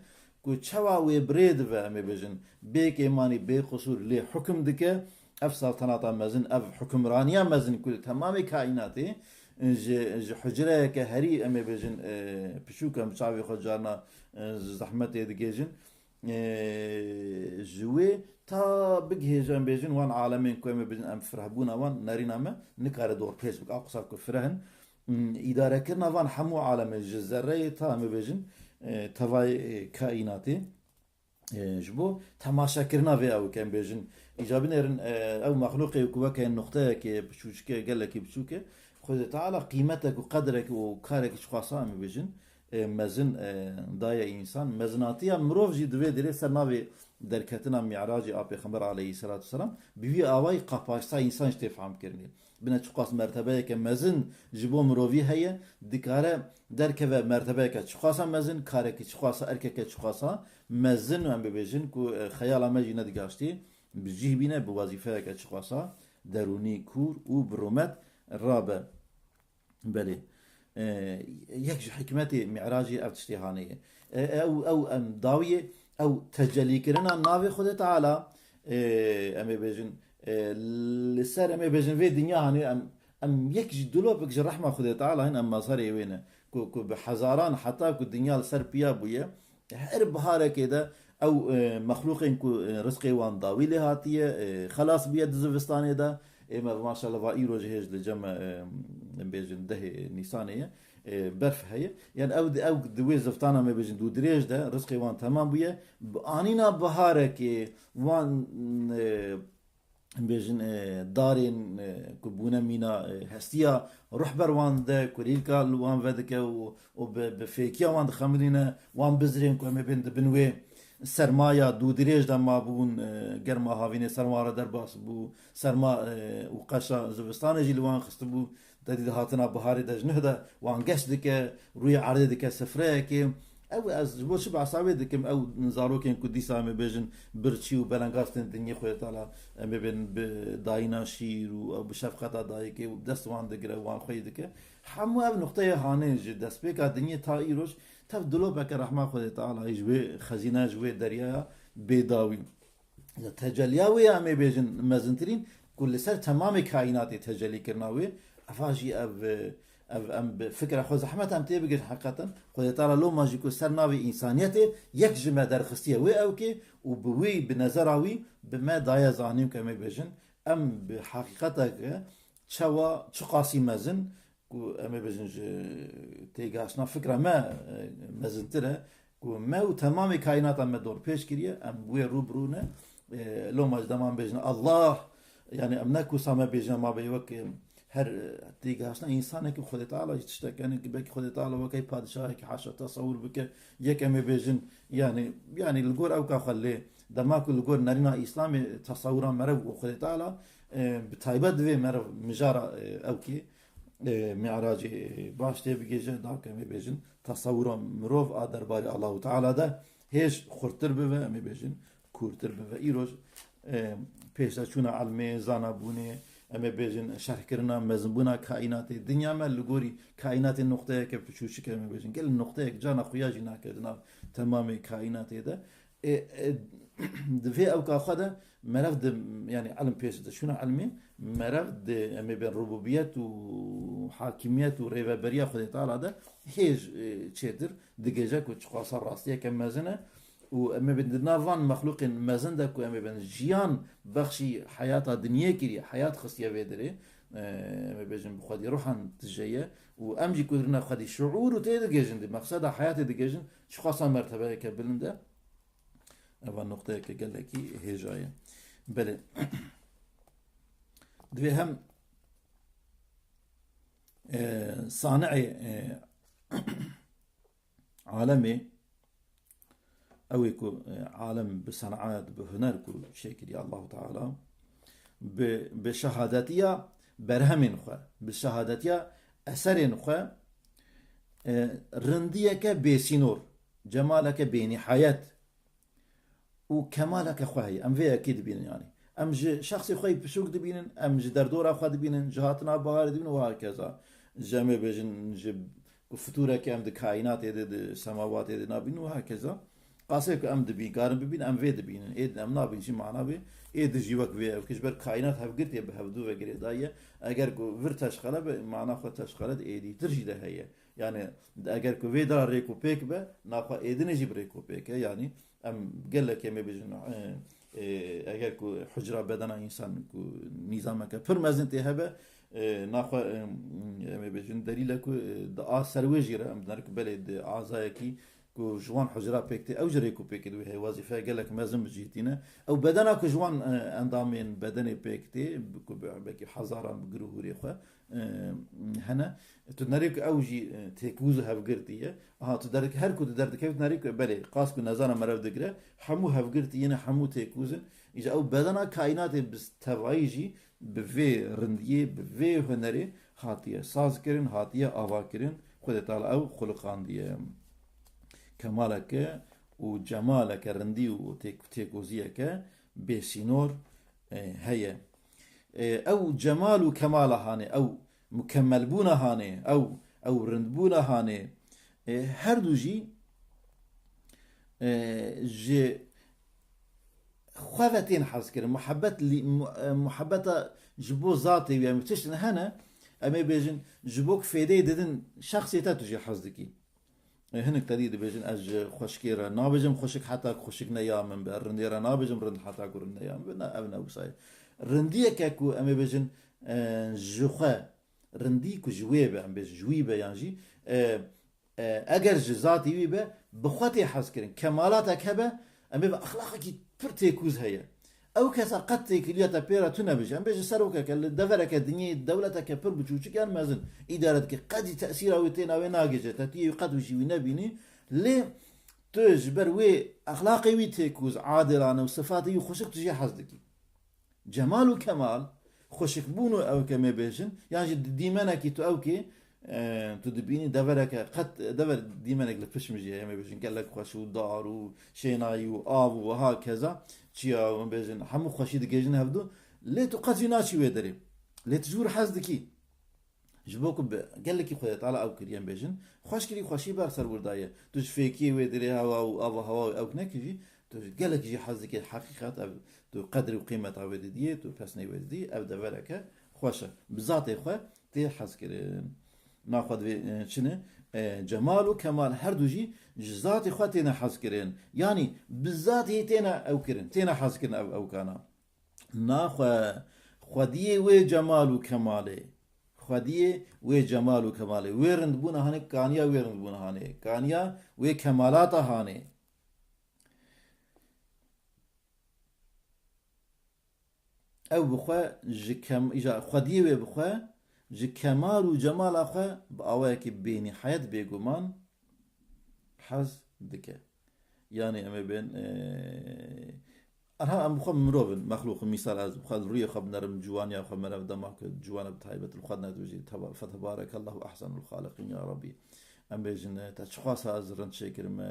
ku çawa wê bi rê dive, em ê bêjin, bêkêmanî, bê qisûr lê hukim dike, ev saltanata mezin, ev hukimraniya mezin ku li temamê kaînatê ji, ji hucreyeke herî, em ê bêjin, e, piçûk em çavê xwe carna, e, ji zehmetê digêjin. E, ji wê ta bigihêje, em bêjin, wan alemên ku em ê bêjin, em firehbûna wan nerîna me nikare dorpêç bike. A qisa ku fireh in, îdarekirina van hemû alemê ji zerreyê ta em ê bêjin, e, tevayê, e, kaînatê, e, ji bo temaşekirina vê ew ke em bêjin. Îca binêrin, e, ew mexlûqê ku weke nuqteyekê biçûçike, gelekî biçûk e, Xwedê Teala qîmetek û qedrek û karekî çiqasa em ê bêjin, e, mezin, e, daye însan. Mezinatiya mirov jî di vê derê ser navê derketina Mî'racê a Pêxember aleyhisselatu vesselam bi vî awayî qapaşsa însan ji tê fehmkirinê. Bine çiqas mertebeyeke mezin ji bo mirovî heye, dikare derkeve mertebeyeke çiqasa mezin, karekî çiqasa, erkeke çiqasa mezin, em bibêjin ku, e, xeyala me jî nedigaştî bi cih bîne, bi wezîfeyeke çiqasa derûnî kûr û bi rûmet rabe. Belê. E, yek ji hikmetê Mî'racê ev tiştê hanê ye. E, ew, ew em dawiyê, ew tecelîkirina navê Xwedê Teala, e, em ê bêjin, e, li ser em ê bêjin vê dinya hanê em, em yek ji dilopek ji rehma Xwedê Teala hîn em mazharê wê ne. Ku, ku bi hezaran heta ku dinya li ser piya bûye, her biharekê de ew, e, mexlûqên ku, e, rizqê wan dawî lê hatiye, e, xelas bûye di zivistanê de, ê me maşallah va îro jî hêj li cem, e, em bêjin dehê Nîsanê ye, e, berf heye. Yani ew, ew di wê ziftana me bêjin dûdirêj de rizqê wan temam bûye. Bi anîna biharekê wan, e, em bêjin, e, darên, e, ku bûne mîna, e, hestiya ruh ber wan de, kurîlka li wan vedike û, û bi, bi fêkiya wan dixemilîne, wan bizirên ku em ê bên di bin wê sermaya dûdirêj de mabûn, e, germa havînê ser wan re derbas bû, serma, e, û qeşa zivistanê jî li wan xistibû, te dî di hatina biharê de ji nuh de wan geş dike, rûyê erdê dike sifreyekê. Ew ez ji bo çi behsa wê dikim, ew zarokên ku dîsa em ê bêjin birçî û belengaz tên dinyê Xwedê Teala, em ê bên bi dayîna şîr û ew bi şefqeta dayikê û dest wan digire, wan xweyî dike. Hemû ev nuqteyê hanê ji destpêka dinyê ta îroj tev dilopeke rehma Xwedê Teala ji wê xezîne, ji wê deryaya bêdawî. Teceliya wê ya em ê bêjin mezintirîn ku li ser temamê kaînatê tecelî kirina wê, eva jî ev, ev em bi fikra xwe zehmet em tê bigirin heqeten. Xwedê Teala loma jî ku ser navê însaniyetê yek ji me derxistiye wê ewkê û bi wî, bi nezera wî bi me daye zanîn ku em ê bêjin, em bi heqîqeteke çawa, çiqasî mezin, ku em ê bêjin ji têgihiştina fikra me, e, mezintir e, ku me û temamê kaînata me dorpêç kiriye, em wê rû bi rû ne. E, loma ji dema em bêjin Allah, yani em ne ku sa me bêjin, ma bê wek, e, her, e, têgihiştina însanekî Xwedê Teala jî tiştek, yani belkî Xwedê Teala weke padişahekî haşa tesewur bike, yek em ê bêjin, yani, yani li gor ewka xwe lê, dema ku li gor nerîna Îslamê tesewura meriv û Xwedê Teala, e, bi taybet divê meriv mijara, e, ewkê, e, Mi'racê baş tê bigêje, da ku em ê bêjin, tesewura mirov a derbarê Allahu Teala de hêj xurttir bibe, em ê bêjin, kûrtir bibe. Îroj, e, pêşdeçûna ilmê, zanabûnê, em ê bêjin, şerhkirina mezinbûna kaînatê. Dinya me li gorî kaînatê noqteyeke piçûçik e, em ê bêjin. Gel noqteyek cana xuya jî nake di nav temamê kaînatê de. E, e, di vê ewka xwe de merev di, yani ilim pêş de çûna ilmê, merev di, em ê bên rububiyet û hakimiyet û rêveberiya Xwedê Teala de hêj, e, çêtir digêje ku çiqasa rastiyeke mezin e û em ê bên di nav van mexlûqên mezin de ku em ê bên jiyan bexşî heyata dinyê kiriye, heyat xistiye vê derê, e, em ê bêjin bi xwedî ruhan tije ye û em jî ku dirina xwedî şuûr û tê digêjin, di mexseda heyatê digêjin, çiqasa mertebeyeke bilind e. Eva noqteyeke gelekî hêja ye. Belê. Divê hem, e, sani'ê, e, alemê, ew ê ku, e, alem bi sen'at, bi huner ku çêkiriye Allahu Teala, bi, bi şehadetiya berhemên xwe, bi şehadetiya eserên xwe, e, rindiyeke bêsînor, cemaleke bênîhayet, û kemaleke xwe heye. Em vê yekê dibînin, yanî. Em ji şexsê xwe yî pişûk dibînin, em ji derdora xwe dibînin, ji hatina biharê dibînin û hakeza. Ji em ê bêjin, ji ku fitûrekê em di kaînatê de, di semawatê de nabînin û hakeza. Qasê ku em dibîn, karin bibîn, em vê dibînin. Ê din em nabîn, jî mana vê. Ê din jî wek vê ew, ji ber kaînat hevgirtê bi hevdû ve girêdayî ye. Eger ku vir teşxele be, mana xwe teşxele di êdîtir jî de heye. Yani eger ku vê dera rêk û pêk be, naxwe êdinê jî bi rêk û pêk e. Yani em gelek em ê bêjin, e, e, eger ku hucra bedena însan ku nîzameke pir mezin tê hebe, e, naxwe, e, em ê bêjin delîle ku, e, di a ser wê jî re em dinerin ku belê di azayekî ku ji wan hucra pêk tê, ew ji rêk û pêkê di wê heye, wezîfeya gelek mezin bi cihê tîne. Ew bedena ku ji wan, e, endamên bedenê pêk tê, ku bi, belkî hezaran bi gir û hûrê xwe, e, hene. Tu nerê ku ew jî, e, têkûz û hevgirtî ye. Aha, tu derdik-, her ku tu derdikevî, tu nerê ku belê, qas ku nezana merev digire, hemû hevgirtî yene, hemû têkûz in. Îja ew bedena kaînatê bi tevayî jî bi vê rindiyê, bi vê hunerê hatiye saz kirin, hatiye ava kirin. Xwedê Teala ew xuliqandiye. Kemaleke û cemaleke rindî û têk-, têkoziyeke bêsînor, e, heye. E, ew cemal û kemala hanê, ew mukemmelbûna hanê, ew, ew rindbûna hanê, e, her du jî, e, ji xwe ve tên hezkirin. Muhebbet lî-, mu-, e, muhebbeta ji bo zatê wî, em tiştin hene, em ê bêjin, ji bo ku fêdeyê didin şexsê te tu jî hez dikî. E, hinek te dî dibêjin, ez ji xweşikê re nabêjim xweşik heta ku xweşik ne ya min be, rindê re nabêjim rind heta ku rind ne ya min be. Na, ev ne wisa ye. Rindiyeke ku em ê bêjin, e, ji xwe, rindî ku ji wê be, em bêjin ji wî be yan jî, e, e, eger ji zatî wî be, bi xwe tê hezkirin. Kemalatek hebe, em ê bi exlaqekî pir têkûz heye. Ew kesa qet têkiliya te pê re tune bije. Em bêjin serokeke li devereke dinyê, dewleteke pir biçûçik yan mezin, îdare dike. Qet jî tesîra wê têna wê nagêje. Te tu yê wî qet wî jî wî nebînî. Lê tu ji ber wê exlaqê wî têkûz, adilane û sifatê wî xweşik tu jê hez dikî. Cemal û kemal, xweşikbûn û ew ke em ê bêjin, yan jî di dîmenekî tu ew kê, e, tu dibînî devereke, qet dever dîmenek li pişt min jî heye, em ê bêjin gelek xweş û dar û şênayî û av û wiha keza çiya, em bêjin hemû xweşî digêjin hevdu, lê tu qet jî naçî wê derê. Lê tu ji wir hez dikî. Ji bo ku bi gelekî Xwedê Teala ew kiriye, em bêjin, xweş kirî, xweşî ber ser wir daye. Tu ji fêkiyê wê dirê hewa û ava hewa û ew nekî jî, tu gelekî jî hez dikî heqîqet, ev tu qedrî û qîmeta wê didiyê, tu pesnê wê didî, ev devereke xweş e. Bi zatê xwe tê hezkirin. Naxwe divê, e, çi ne? E, cemal û kemal her du jî ji zatê xwe têne hezkirin. Yanî bi zatê têne ew kirin, têne hezkirin ev ewkana. Naxwe xwediyê wê cemal û kemalê, xwediyê wê cemal û kemalê, wê rindbûna hanê, kaniya wê rindbûna hanê, kaniya wê kemalata hanê. Ew bi xwe ji kem-, îja xwediyê wê bi xwe, ji kemal û cemala xwe bi awayekî bênîhayet bêguman hez dike. Yanî em ê bên, e, erha em bi xwe mirov in, mexlûq in, mîsal ez bi xwe li rûyê xwe binerim, ciwaniya xwe binerim, dema ku ciwan e bi taybet li xwe dinere dibêjî, teba-, fetebarekallahu ehsenul xaliqîn ya Rabbî. Em bêjin, te çiqas ez rind çêkirime,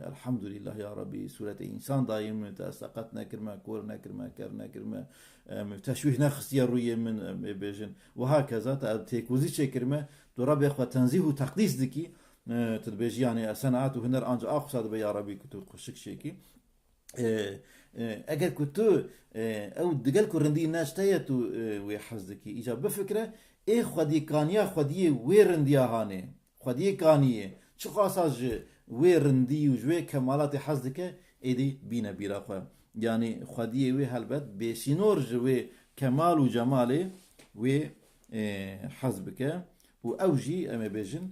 elhamdulillah ya Rabbî, sûretê însan dayî min, te ez seqet nekirime, kor nekirime, ker nekirime, em, teşwîh nexistiye rûyê min, em ê bêjin. Wiha keza te ez têkozî çêkirime, tu Rebbê xwe tenzîh û teqdîs dikî, e, tu dibêjî, yanî, e, senaet û huner anca a xusa dibe ya Rabbî ku tu xweşik çêkî. E, e, eger ku tu, e, ew digel ku rindî ne ji te ye, tu, e, wê hez dikî. Îca bifikire, ê xwedî kaniya xwediyê wê rindiya hanê. Xwediyê kaniyê çiqasa ji wê rindî û ji wê kemalatê hez dike, êdî bîne bîra xwe. Yanî xwediyê wê helbet bêsînor ji wê kemal û cemalê wê, e, hez bike û ew jî, em ê bêjin,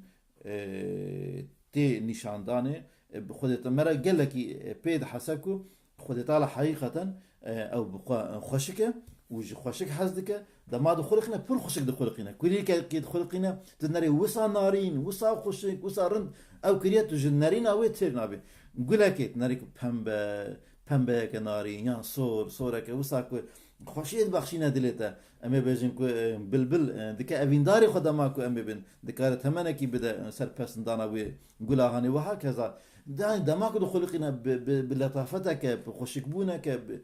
e, tê nîşandanê, e, bi Xwedê te me re gelekî, e, pê dihese ku Xwedê Teala heqîqeten, e, ew bi xwe, e, xweşik e û ji xweşik hez dike. Dema dixuliqîne, pir xweşik dixuliqîne. Kulîlkekê dixuliqîne, tu nerê wisa narîn, wisa xweşik, wisa rind ew kiriye, tu ji nerîna wê têr nabî. Gulekê tu nerê ku pembe, pembeyeke narîn, yan sor, soreke wisa ku xweşiyê dibexşîne dilê te. Em ê bêjin ku, e, bilbil, e, dike evîndarê xwe dema ku em ê bin, dikare temenekî bide, e, ser pesindana wê gula hanê. Wiha keza, de-, dema ku dixuliqîne bi, bi, bi letafeteke, bi xweşikbûneke, bi,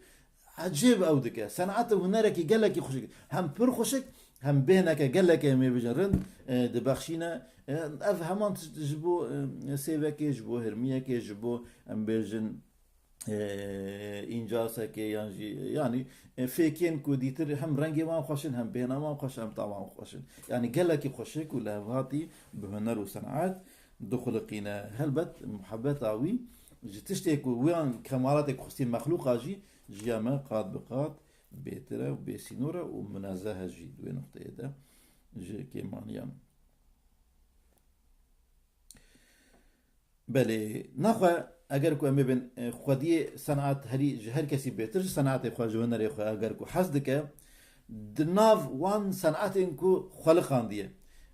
ecêb ew dike. Senate û hunerekî gelekî xweşik. Hem pir xweşik, hem bêhneke gelekê em ê bêjin rind, e, dibexşîne. E, ev heman tişt ji bo, e, sêvekê, ji bo hirmiyekê, ji bo, em bêjin, e, încasekê yan jî, yanî, e, fêkên ku dîtir hem rengê wan xweş in, hem bêhna wan xweş, hem taman xweş in. Yanî gelekî xweşik û lihevhatî bi huner û senat dixuliqîne. Helbet muhebeta wî ji tiştê ku wiyan kemalatê ku xistî mexlûqa jî ji ya me qat bi qat bêtir e û bêsînor e û munezeh e jî di wê nuqteyê de ji kêmaniyan. Belê, naxwe eger ku em ê bin, e, xwediyê senat herî ji her kesî bêtir ji senatê xwe, ji hunerê xwe eger ku hez dike, di nav wan senatên ku xweliqandiye,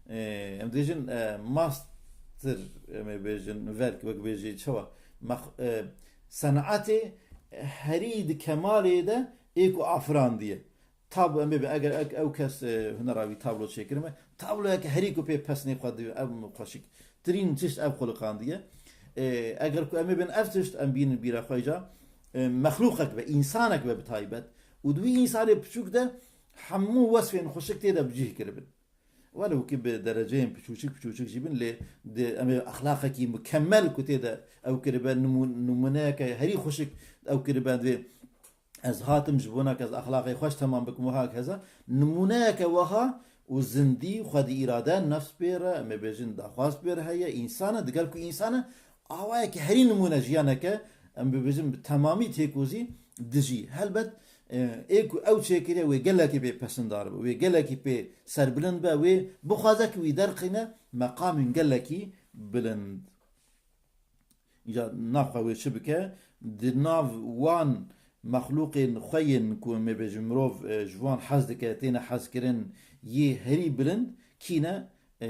e, em dibêjin, e, master, em ê bêjin, werk, wek bêjî çawa, mex-, e, senatê herî di kemalê de ê ku afirandiye. Tab-, em bê, eger ek-, ew kes, e, hunera wî tablo çêkirime, tabloyeke herî ku pê pesnê xwe di-, ev xweşiktirîn tişt ev xuliqandiye. E, eger ku em ê bin ev tişt, em bînin bîra xwe ca, e, mexlûqek be, însanek be bi taybet û di wî însanê piçûk de hemû wesfên xweşik tê de bi cih kiribin. Welew ki bi dereceyên piçûçik piçûçik jî bin, lê di, em ê exlaqekî mukemmel ku tê de ew kiribe, nimû-, nimûneyeke herî xweşik ew kiribe, divê ez hatim ji bona ke ez exlaqê xweş temam bikim, wiha keza nimûneyeke wiha û zindî, xwedî îrade, nefs pê re, em ê bêjin daxwaz pê re heye, însan e, digel ku însan e, awayeke herî nimûne jiyaneke, em bibêjin bi temamî têkozî dijî. Helbet, e, ê ku ew çêkiriye, wê gelekî pê pesindar be, wê gelekî pê serbilind be, wê bixwaze ku wî derxîne meqamên gelekî bilind. Îca naxwe wê çi bike? Di nav wan mexlûqên xwe yên ku em ê bêjin mirov, e, ji wan hez dike, têne hezkirin, yê herî bilind kî ne? E,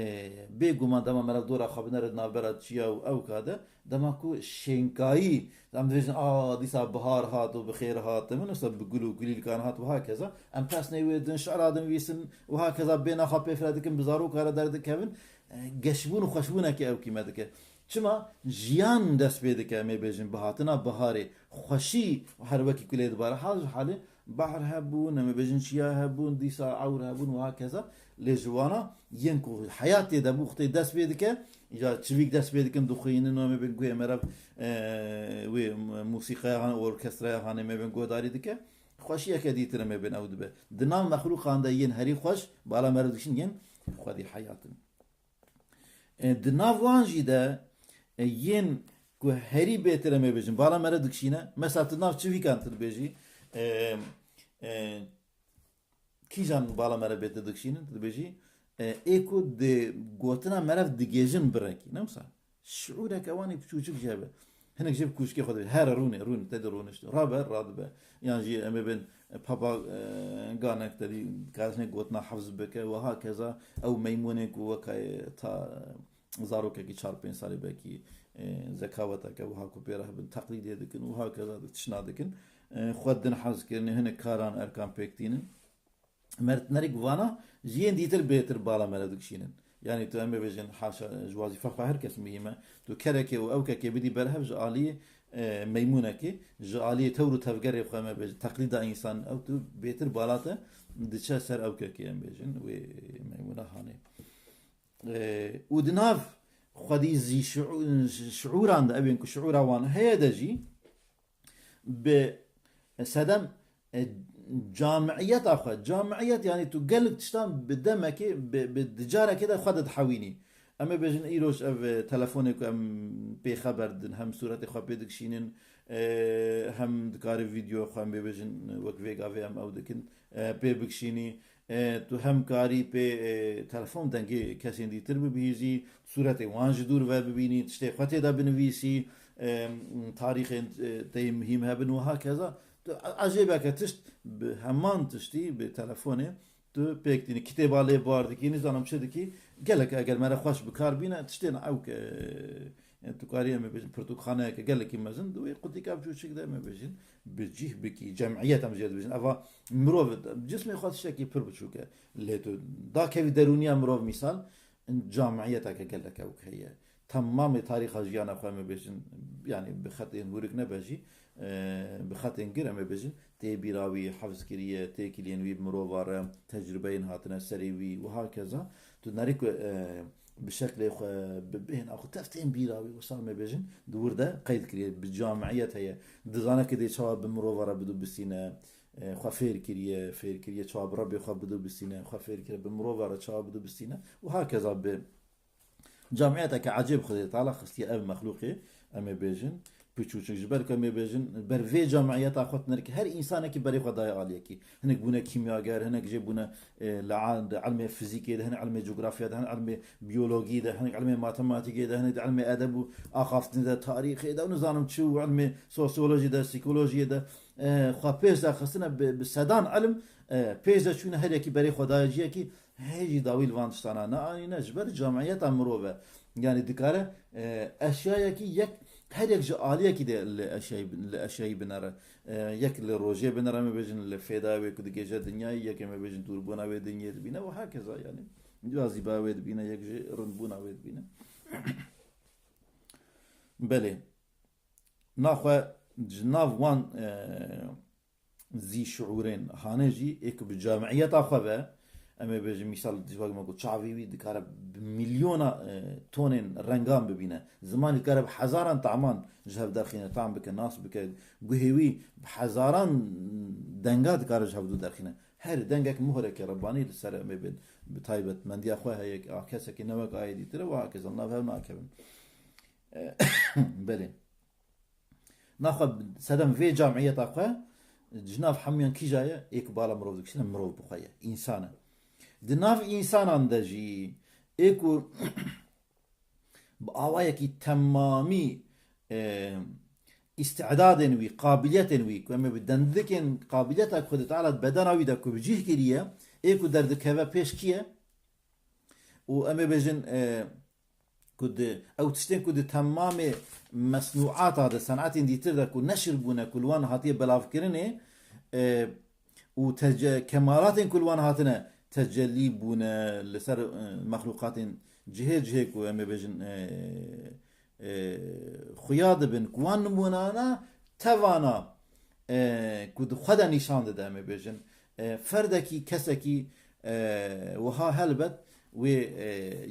bêguman dema meriv dora xwe binere di navbera çiya û ewka de, dema ku şênkayî, em dibêjin, "A, dîsa bihar hat û bi xêr hat." Min wisa bi gul û gulîlkan hat, wiha keza. Em pesnê wê din, şi'ra dinivîsin, wiha keza bêhna xwe pê fire dikin, bi zaroka re derdikevin. E, geşbûn û xweşbûnekê ew kî me dike. Çima? Jiyan dest pê dike, em ê bêjin, bi hatina biharê. Xweşî her wekî ku lê dibare. Hal ji halê behr hebûn, em ê bêjin çiya hebûn, dîsa ewr hebûn, wiha keza. Lê ji wana yên ku heyat tê de bû, wextê dest pê dike, îca çivîk dest pê dikin, dixwînin, em ê bên guhê meriv, e, wê mûsîqeya han, orkestraya hanê me bên guhdarî dike. Xweşiyeke dîtir em ê bên ew dibe. Di nav mexlûqan de yên herî xweş, bala meriv dikişîn yên xwedî heyat in. E, di nav wan jî de, e, yên ku herî bêtir em ê bêjin, bala meriv dikişîne. Mesela tu nav çivîkan tu dibêjî, e, e, kîjan bala meriv bêtir dikişînin? Tu dibêjî, e, ê ku di gotina meriv digêjin birekî. Ne wisa? Şiûreke wan ê piçûçik jî hebe. Hinek jê bi kûşkê xwe dibê. Here rûnê, rûnê, te de rûnişt. Rabe, radibe. Yan jî em ê bên, e, papa, e, ganek te dî, dikare hinek gotina hefz bike. Wiha keza ew meymûnê ku weke ta zarokekî çar pênc salî belkî, e, zekaweteke wiha ku pê re hebin, teqlîdê dikin, wiha keza di tişna dikin. E, xwe din hez kirinê, hinek karan erkan pêk tînin. Mertnerek vana ji yên dîtir bêtir bala meriv dikişînin. Yanî tu em ê bêjin, haşa, ji wazîfa xwe her kes muhîm e. Tu kerekê û ewkekê bidî berhev ji aliyê, e, meymûnekê, ji aliyê tewr û tevgerê xwe em ê bêjin, teqlîda însan, ew tu bêtir bala te diçe ser ewkekê em bêjin, wê meymûna hanê. E, û di nav xwedî zî şiû-, şiûran de, ew ên ku şiûra wan heye de jî, bi sedem, e, camiyeta xwe. Camiyet, yanî tu gelek tiştan bi demekê, bi, bi di carekê de xwe de dihewînî. Em ê bêjin îroj ev, e, telefonê ku em pê xeber didin, hem sûretê xwe pê dikişînin, e, hem dikare vîdeo xwe em ê bêjin, wek vê gavê em ew dikin, e, pê bikişînî. E, tu hem karî pê, e, telefon dengê kesên dîtir bibihîzî, sûretê wan ji dûr ve bibînî, tiştê xwe tê de binivîsî, e, tarîxên, e, tê muhîm hebin û hakeza. Tu e-, ecêbeke tişt bi heman tiştî bi telefonê tu pêk tînî, kitêba lê bar dikî, nizanim çi dikî, gelek eger mere xweş bi kar bîne, tiştên ew ke, e, tu karî em ê bêjin pirtûkxaneyeke gelekî mezin, di wê qutîka biçûçik de em ê bêjin bi cih bikî, cemiyet em jê dibêjin. Eva mirov, cismê xwe tiştekî pir biçûk e. Lê tu dakevî derûniya mirov, mîsal, camiyeteke gelek ew heye. Temamê tarîxa jiyana xwe em ê bêjin, yanî bi xetên hûrik nebe jî, e, bi xetên gir em ê bêjin, tê bîra wî hefz kiriye, têkiliyên wî bi mirova re, tecrubeyên hatine serê wî û hakeza. Tu nerî ku, e, bi şeklê xwe, bi bêhna xwe, tev tên bîra wî, wisa em ê bêjin, di wir de qeyd kiriye, bi camiyet heye. Dizane ku dê çawa bi mirova re bidû bisîne, e, xwe fêr kiriye, fêr kiriye çawa bi Rebbê xwe bidû bisîne, xwe fêr kiriye bi mirova re çawa bidû bisîne û hakeza bi camiyeteke ecêb Xwedê Teala xistiye ev mexlûqê, em ê bêjin, piçûçik, ji ber ku em ê bêjin, ber vê camiyeta xwe tinirke her însanekî berê xwe daye aliyekî. Hinek bûne kîmyager, hinek jê bûne, e, li a-, di ilmê fizîkê de, hinek ilmê cografya de, hinek ilmê biyologî de, hinek ilmê matematîkê de, hinek di ilmê edeb û axaftinê de, tarîxê de û nizanim çi û ilmê sosyolojî de, psîkolojiyê de, e, xwe pêş de xistine bi, bi sedan ilm, e, pêş de çûne her yekî berê xwe daye ciyekî, hê jî dawî li van tiştana neanîne, ji ber camiyeta mirov e. Yanî dikare, e, eşyayekî yek, her yek ji aliyekî de li eşyayî, li eşyayî binere. E, yek li rojê binere, em ê bêjin li fêda wê ku digêje dinyayê, yek em ê bêjin dûrbûna wê dinyê dibîne û hakeza yanî. Cazîba wê dibîne, yek jî rindbûna wê dibîne. Belê. Naxwe ji nav wan, e, zî şiûrên hane jî ê ku bi camiyeta xwe ve, em ê bêjin mîsal, dî wek me got, çavî wî dikare bi milyona, e, tonên rengan bibîne. Zimanî dikare bi hezaran taman ji hev derxîne, tam bike, nas bike. Guhê wî bi hezaran denga dikare ji hev dû derxîne. Her dengek muhreke Rebbanî li ser em ê bên bi taybetmendiya xwe heye, a kesekî ne wek ayê dîtir e, wiha kes li nav hev nakevin. Belê. Naxwe sedem vê camiyeta xwe ji nav hemûyan kîja ye, ê ku bala mirov dikişîne, mirov bi xwe ye, însan e. Di nav însanan de jî ê ku bi awayekî temamî, e, îstidadên wî, qabiliyetên wî, ku em ê bi dendikên qabiliyeta ku Xwedê Teala di bedena wî de ku bi cih kiriye, ê ku derdikeve pêş kî ye? Û em ê bêjin, e, ku di, ew tiştên ku di temamê mesnûata de, senetên dîtir de ku neşir bûne, ku li wan hatiye belavkirinê, e, û tece-, kemalatên ku li wan hatine tecellî bûne li ser, e, mexlûqatên cihê cihê ku em ê bêjin, e, e, xuya dibin, ku wan nimûnana tevana, e, ku di xwe de nîşan dide, em ê bêjin, e, ferdekî, kesekî, e, wiha helbet wê, e,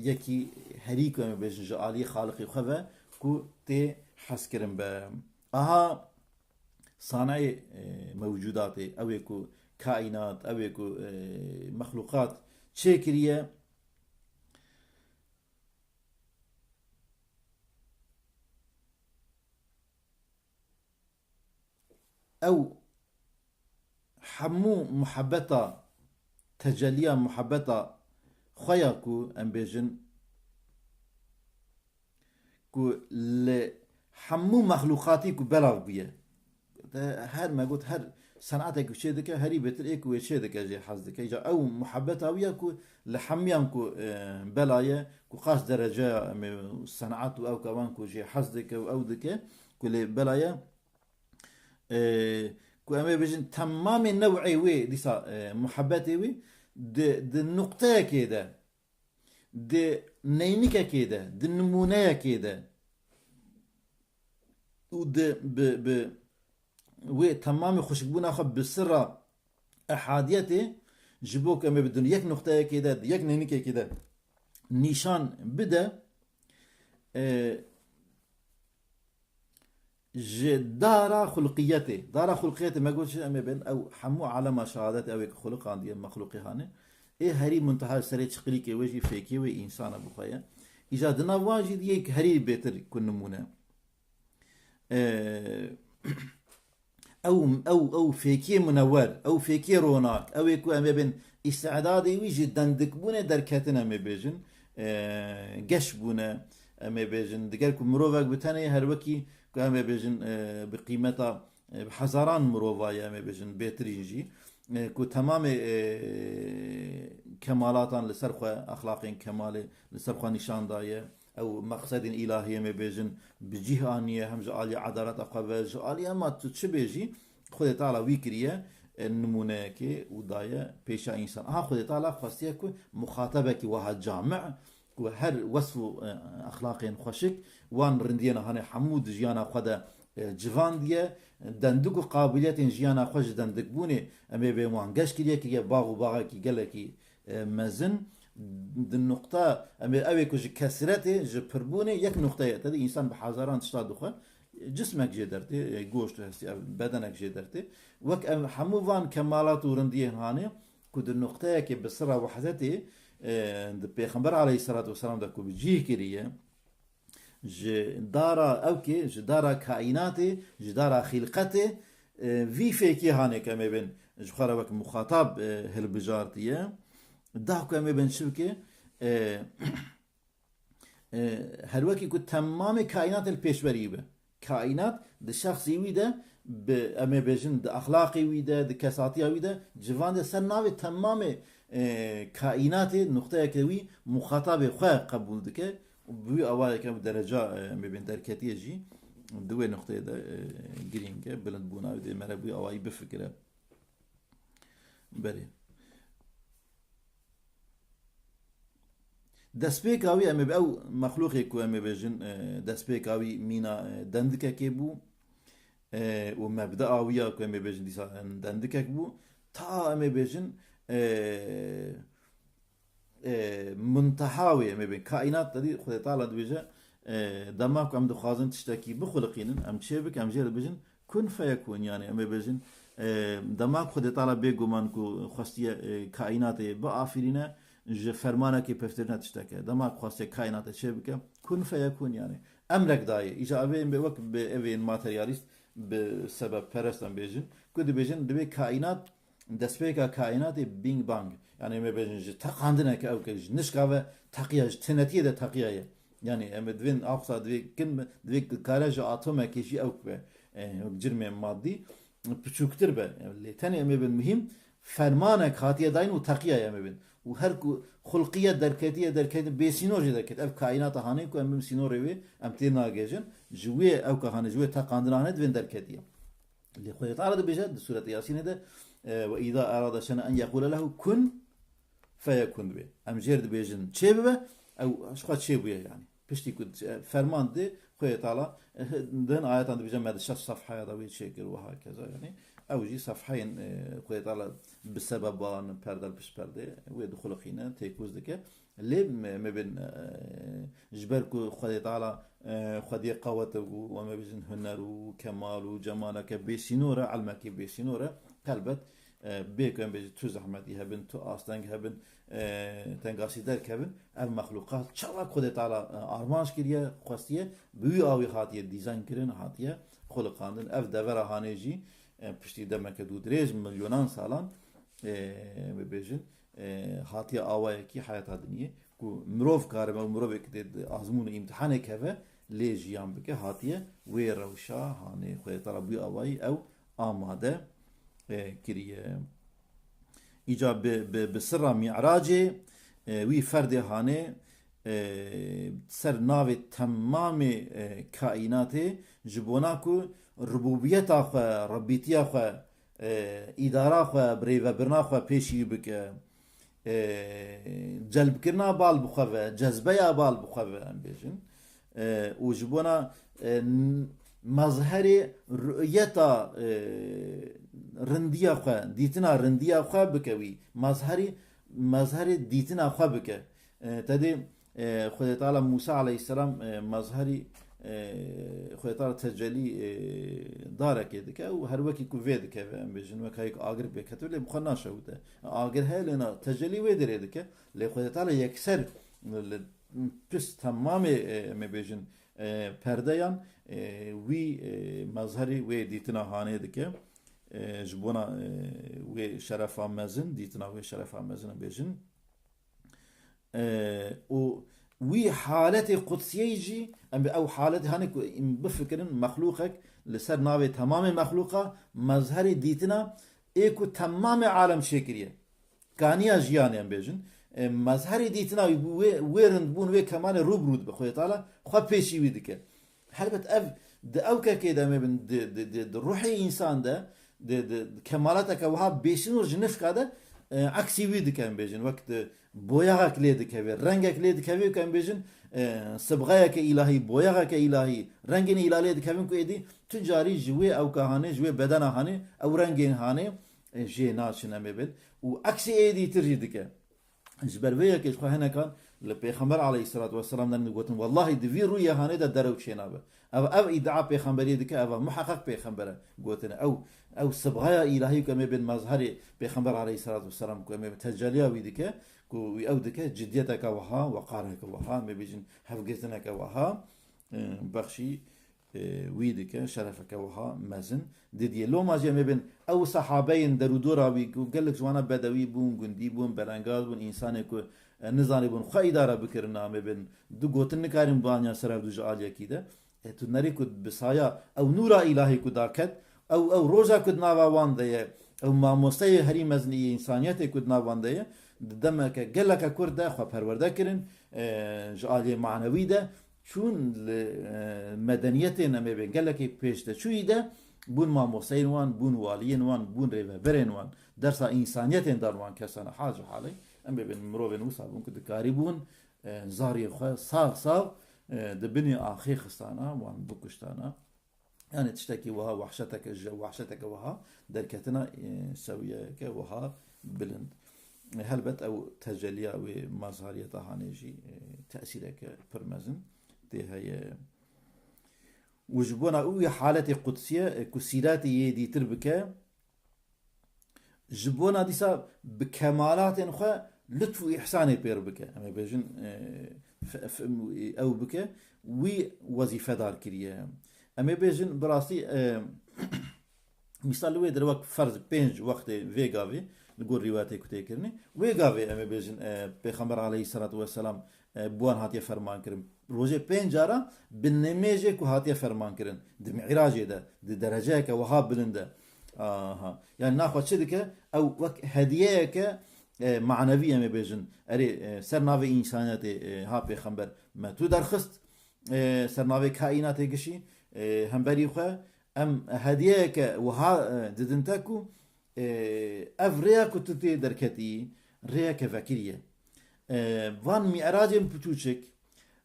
yekî herî ku em ê bêjin ji aliyê Xaliqê xwe ve ku tê hezkirin be. Aha sanayê, e, mewcûdatê, ew ê ku kaînat, ew ê ku, e, mexlûqat çêkiriye, ew hemû muhebeta, teceliya muhebeta xwe ya ku em bêjin ku li hemû mexlûqatî ku belav bûye. Te her me got, her senatek ku çê dike, herî bêtir ê ku wê çê dike jê hez dike. Îca ew muhebeta wî ya ku li hemiyan ku, e, bela ye, ku qas dereceya em ê senat û ew kavan ku jê hez dike û ew dike, ku lê bela ye, e, ku em ê bêjin temamê new'ê wê, dîsa, e, muhebetê wî di, di nuqteyekê de, di neynikekê de, di nimûneyekê de û di, bi, bi wê temamê xweşikbûna xwe bi sirra ehadiyetê, ji bo ku em ê bidin yek nuqteyekê de, di yek neynikekê de nîşan bide, e, ji dara xulqiyetê. Dara xulqiyetê me got, em ê bên ew hemû alema şehadet, ew ê ku xuliqandiye, mexlûqê hane. Ê herî munteha serê çiqilîkê wê jî fêkê wê însana bi xwe ye. Îja di nav wan jî di yek herî bêtir ku nimûne. Ee, ew, ew, ew fêkiyê munewwer, ew fêkiyê ronak, ew ê ku em ê bên îstidadê wî ji dendikbûnê derketin, em ê bêjin, e, geş bûne, em ê bêjin. Diger ku mirovek bi tenê her wekî ku em ê bêjin, e, bi qîmeta, e, bi hezaran mirova ye, em ê bêjin, bêtirîn jî, e, ku temamê, e, kemalatan li ser xwe, exlaqên kemalê li ser xwe nîşan daye. Ew meqsedên îlahî, em ê bêjin, bi cih aniye, hem ji alî edaleta xwe ve, ji alî hema tu çi bêjî, Xwedê Teala wî kiriye, e, nimûneyekê û daye pêşa însan. Aha Xwedê Teala xwestiye ku muxatebekî wiha cami, ku her wesf û, e, exlaqên xweşik, wan rindiyên hanê hemû di jiyana xwe de, e, civandiye, dendik û qabiliyetên jiyana xwe ji dendikbûnê, em ê bên wan geş kiriye, kiriye bax û baxekî gelekî, e, mezin. Di nuqta, em ê, ew ê ku ji kesretê, ji pirbûnê yek nuqteyê, te dî însan bi hezaran tişta dixwe, cismek jê dertê, e, goşt hestî, ev bedenek jê dertê. Wek em hemû van kemalat û rindiyên hanê ku di nuqteyekê bi sira wehzetê, e, di Pêxember aleyhisselatu vesselam de ku bi cih kiriye, ji dara ewkê, ji dara kaînatê, ji dara xîlqetê, e, vî fêkê hanê ku em ê bên ji xwe re wek muxatab, e, hilbijartiye. Da ku em ê bên çi bike? E, e, her wekî ku temamê kaînatê li pêşberî be. Kaînat di şexsî wî de, bi, em ê bêjin, di exlaqê wî de, di kesatiya wî de, civan de ser navê temamê, e, kaînatê, nuqteyeke wî muxatabê xwe qebûl dike. Bi wî awayeke ew dereca, e, em ê bên derketiye jî di wê nuqteyê de, e, girîng e, bilindbûna wî dê mere bi wî awayî bifikire. Belê. Destpêka wî em ê bi ew mexlûqê ku em ê bêjin, e, destpêka wî mîna, e, dendikekê bû, e, û mebdea wî ya ku em ê bêjin dîsa, e, dendikek bû, ta em ê bêjin, e, e, munteha wê em ê bên. Kaînat de dî Xwedê Teala dibêje, e, dema ku em dixwazin tiştekî bixuliqînin, em çê bikin, em jê re dibêjin, kun feyekun, yani em ê bêjin, e, dema ku Xwedê Teala bêguman ku xwestiye, e, kaînatê biafirîne, ji fermanekê pevtir ne tiştek e. Dema ku xwestiye kaînatê çê bike, kun feyekun, yani emrek daye. Îja ev ê wek bi evên materyalîst, bi sebebperest em bêjin, ku dibêjin divê kaînat, destpêka kaînatê Big Bang. Yani em ê bêjin ji teqandineke ew ke ji nişka ve teqiya, ji tinetiyê de teqiya ye. Yani em ê divên axsa divê kin be, divê kare ji atomekê jî ew be, e, wek cirmê madî piçûktir be. Lê tenê em ê bin muhîm fermanek hatiye dayîn û teqiya ye em ê bin. Û her ku xulqiye derketiye, derketiye, bêsînor jî derket. Ev kaînata hanê ku em bin sînorê wê, em tê nagêjin. Ji wê ew ka hanê, ji wê teqandina hanê divên derketiye. Lê Xwedê Teala dibêje di Sûreta Yasînê de, e, "Ve îza erade şe'nen en yekûle lehu kun feyekun" dibê. Em jêr dibêjin çê bibe, ew ji xwe çê bûye yani. Piştî ku, e, ferman dê Xwedê Teala, e, di hin ayetan dibêje me di şeş sefheya de wê çêkir û hakeza yani. Ew jî sefheyên, e, Xwedê Teala bi sebeban, perde li pişt perdê wê dixuliqîne, têkoz dike. Lê me, me bên, e, ji ber ku Xwedê Teala, e, xwediyê qewet e û, em ê bêjin, huner û kemal û cemaleke bêsînor e, ilmekê bêsînor e, helbet, e, bê ku em bêjin tu zehmetî hebin, tu asteng hebin, e, tengasî derkevin, ev mexlûqat çawa Xwedê Teala, e, armanc kiriye, xwestiye, bi wî awî hatiye dîzayn kirin, hatiye xuliqandin. Ev devera hanê jî, e, piştî demeke dû dirêj, milyonan salan, e, em ê bêjin, e, hatiye awayekî heyata diniyê ku mirov karibe û mirovek dê di azmûn û îmtihanê keve lê jiyan bike, hatiye wê rewşa hanê Xwedê Teala bûye awayî ew amade, e, kiriye. Îca bi, bi, bi sirra Mî'racê, e, wî ferdê hanê, e, ser navê temamê, e, kaînatê ji bona ku rububiyeta xwe, Rebbîtiya xwe, e, îdara xwe, birêvebirina xwe pêşî wî bike. E, celbkirina bal bi xwe ve, cezbeya bal bi xwe ve, em bêjin. E, û ji bona, e, n-, mezherê ru'yeta, e, rindiya xwe, dîtina rindiya xwe bike wî. Mezherî, mezherê dîtina xwe bike. E, tedê, e, Xwedê Teala Mûsa aleyhisselam, e, mezherî, e, Xwedê Teala tecelî, e, darekê dike û her wekî ku vê dikeve, em bêjin, wek heyek agir pê ketibe, lê bi xwe naşewite. Agir heye, lê na tecelî wê derê dike. Lê Xwedê Teala yekser li pişt temamê, e, em ê bêjin, e, perdeyan, e, wî, e, mezherî wê dîtina hanê dike. E, ji bona, e, wê şerefa mezin, dîtina wê şerefa mezin em bêjin. E, û wî haletê qudsiyeyî jî, em bi ew haletê hanê ku em bifikirin, mexlûqek li ser navê temamê mexlûqa mezherê dîtina ê ku temamê alem çêkiriye. Kaniya jiyanê em bêjin, e, mezherê dîtina wî, wê, wê rindbûn, wê kemalê rû bi rû dibe. Xwedê Teala xwe pêşî wî dike. Helbet ev di ewkekê de em ê bin, di, di, di, di ruhê însan de, di, di, di kemalateke wiha bêşin û ji nifka de, e, eksî wî dike em bêjin. Wek di boyaxek lê dikeve, rengek lê dikeve ku em bêjin, e, sibxeyeke îlahî, boyaxeke îlahî, rengên îla lê dikevin ku êdî tu carî ji wê ewka hanê, ji wê bedena hanê, ew rengên hanê, e, jê naçin em ê bin. Û eksî ê dîtir jî dike. Ji ber vê yekê ji xwe hinekan li Pêxember aleyhisselatu vesselam derên digotin, wellahî di vî rûyê hanê de derew çênabe. Ev, ev îdia pêxemberiyê dike, ev muheqeq pêxember e gotine. Ew, ew sibxeya îlahî ku em ê bên mezherê Pêxember aleyhisselatu vesselam ku em ê teceliya wî dike, ku wî ew dike, ciddiyeteke wiha, weqareke wiha, em ê bêjin hevgirtineke wiha, e, bexşî e, wî dike, şerefeke wiha mezin didiyê. Loma jî em ê bên ew sehabeyên derûdora wî ku gelek ji wana bedewî bûn, gundî bûn, belengaz bûn, însanê ku, e, nizanîbûn xwe îdare bikirin, em ê bên du gotin nikarin baniya ser hevdu ji aliyekî de. E, tu nerî ku bi saya ew nûra îlahî ku daket, ew, ew roja ku di nava wan de ye, ew mamosteyê herî mezin ê însaniyetê ku di nav wan de ye, di demeke geleke kurt de xwe perwerde kirin, e, ji aliyê manewî de, çûn li, e, medeniyetên em ê bên gelekî pêşdeçûyî de bûn mamosteyên wan, bûn waliyên wan, bûn rêveberên wan. Dersa însaniyetên dan wan kesana hal ji halê em ê bên mirovên wisa bûn ku dikarîbûn, e, zariyê xwe sax sax, e, di binê axê xistana, wan bikuştana. Yani tiştekî wiha wehşeteke, ji wehşeteke wiha derketina, e, sewiyeyeke wiha bilind. E, helbet ew teceliya wê mazhariyeta hanê jî, e, tesîreke pir mezin tê heye. Û ji bona wî haletê qudsî ye, e, ku sîretê yê dîtir bike, ji bona dîsa bi kemalatên xwe lutf û îhsanê pêr bike. Em ê bêjin, e, f-, f-, ew bike, wî wezîfedar kiriye. Em ê bêjin, bi rastî, e, mîsal li wê derê wek ferz pênc wextê vê gavê, li gor rîwayetê ku tê kirinê, wê gavê em ê bêjin, e, Pêxember aleyhisselatu vesselam, e, bi wan hatiye ferman kirin. Rojê pênc cara bi nimêjê ku hatiye ferman kirin. Di Mi'racê de, di dereceyeke wiha bilind de. Aha. Yani naxwe çi dike? Ew wek hediyeyeke, e, manevî em ê bêjin. Erê, e, ser navê însaniyetê, e, ha pêxember me tu derxist, e, ser navê kaînatê gişî, e, hemberî xwe em hediyeyeke wiha, e, didin te ku, e, ev rêya ku tu tê derketî, rêyeke vekirî ye. E, van Mi'racên piçûçik,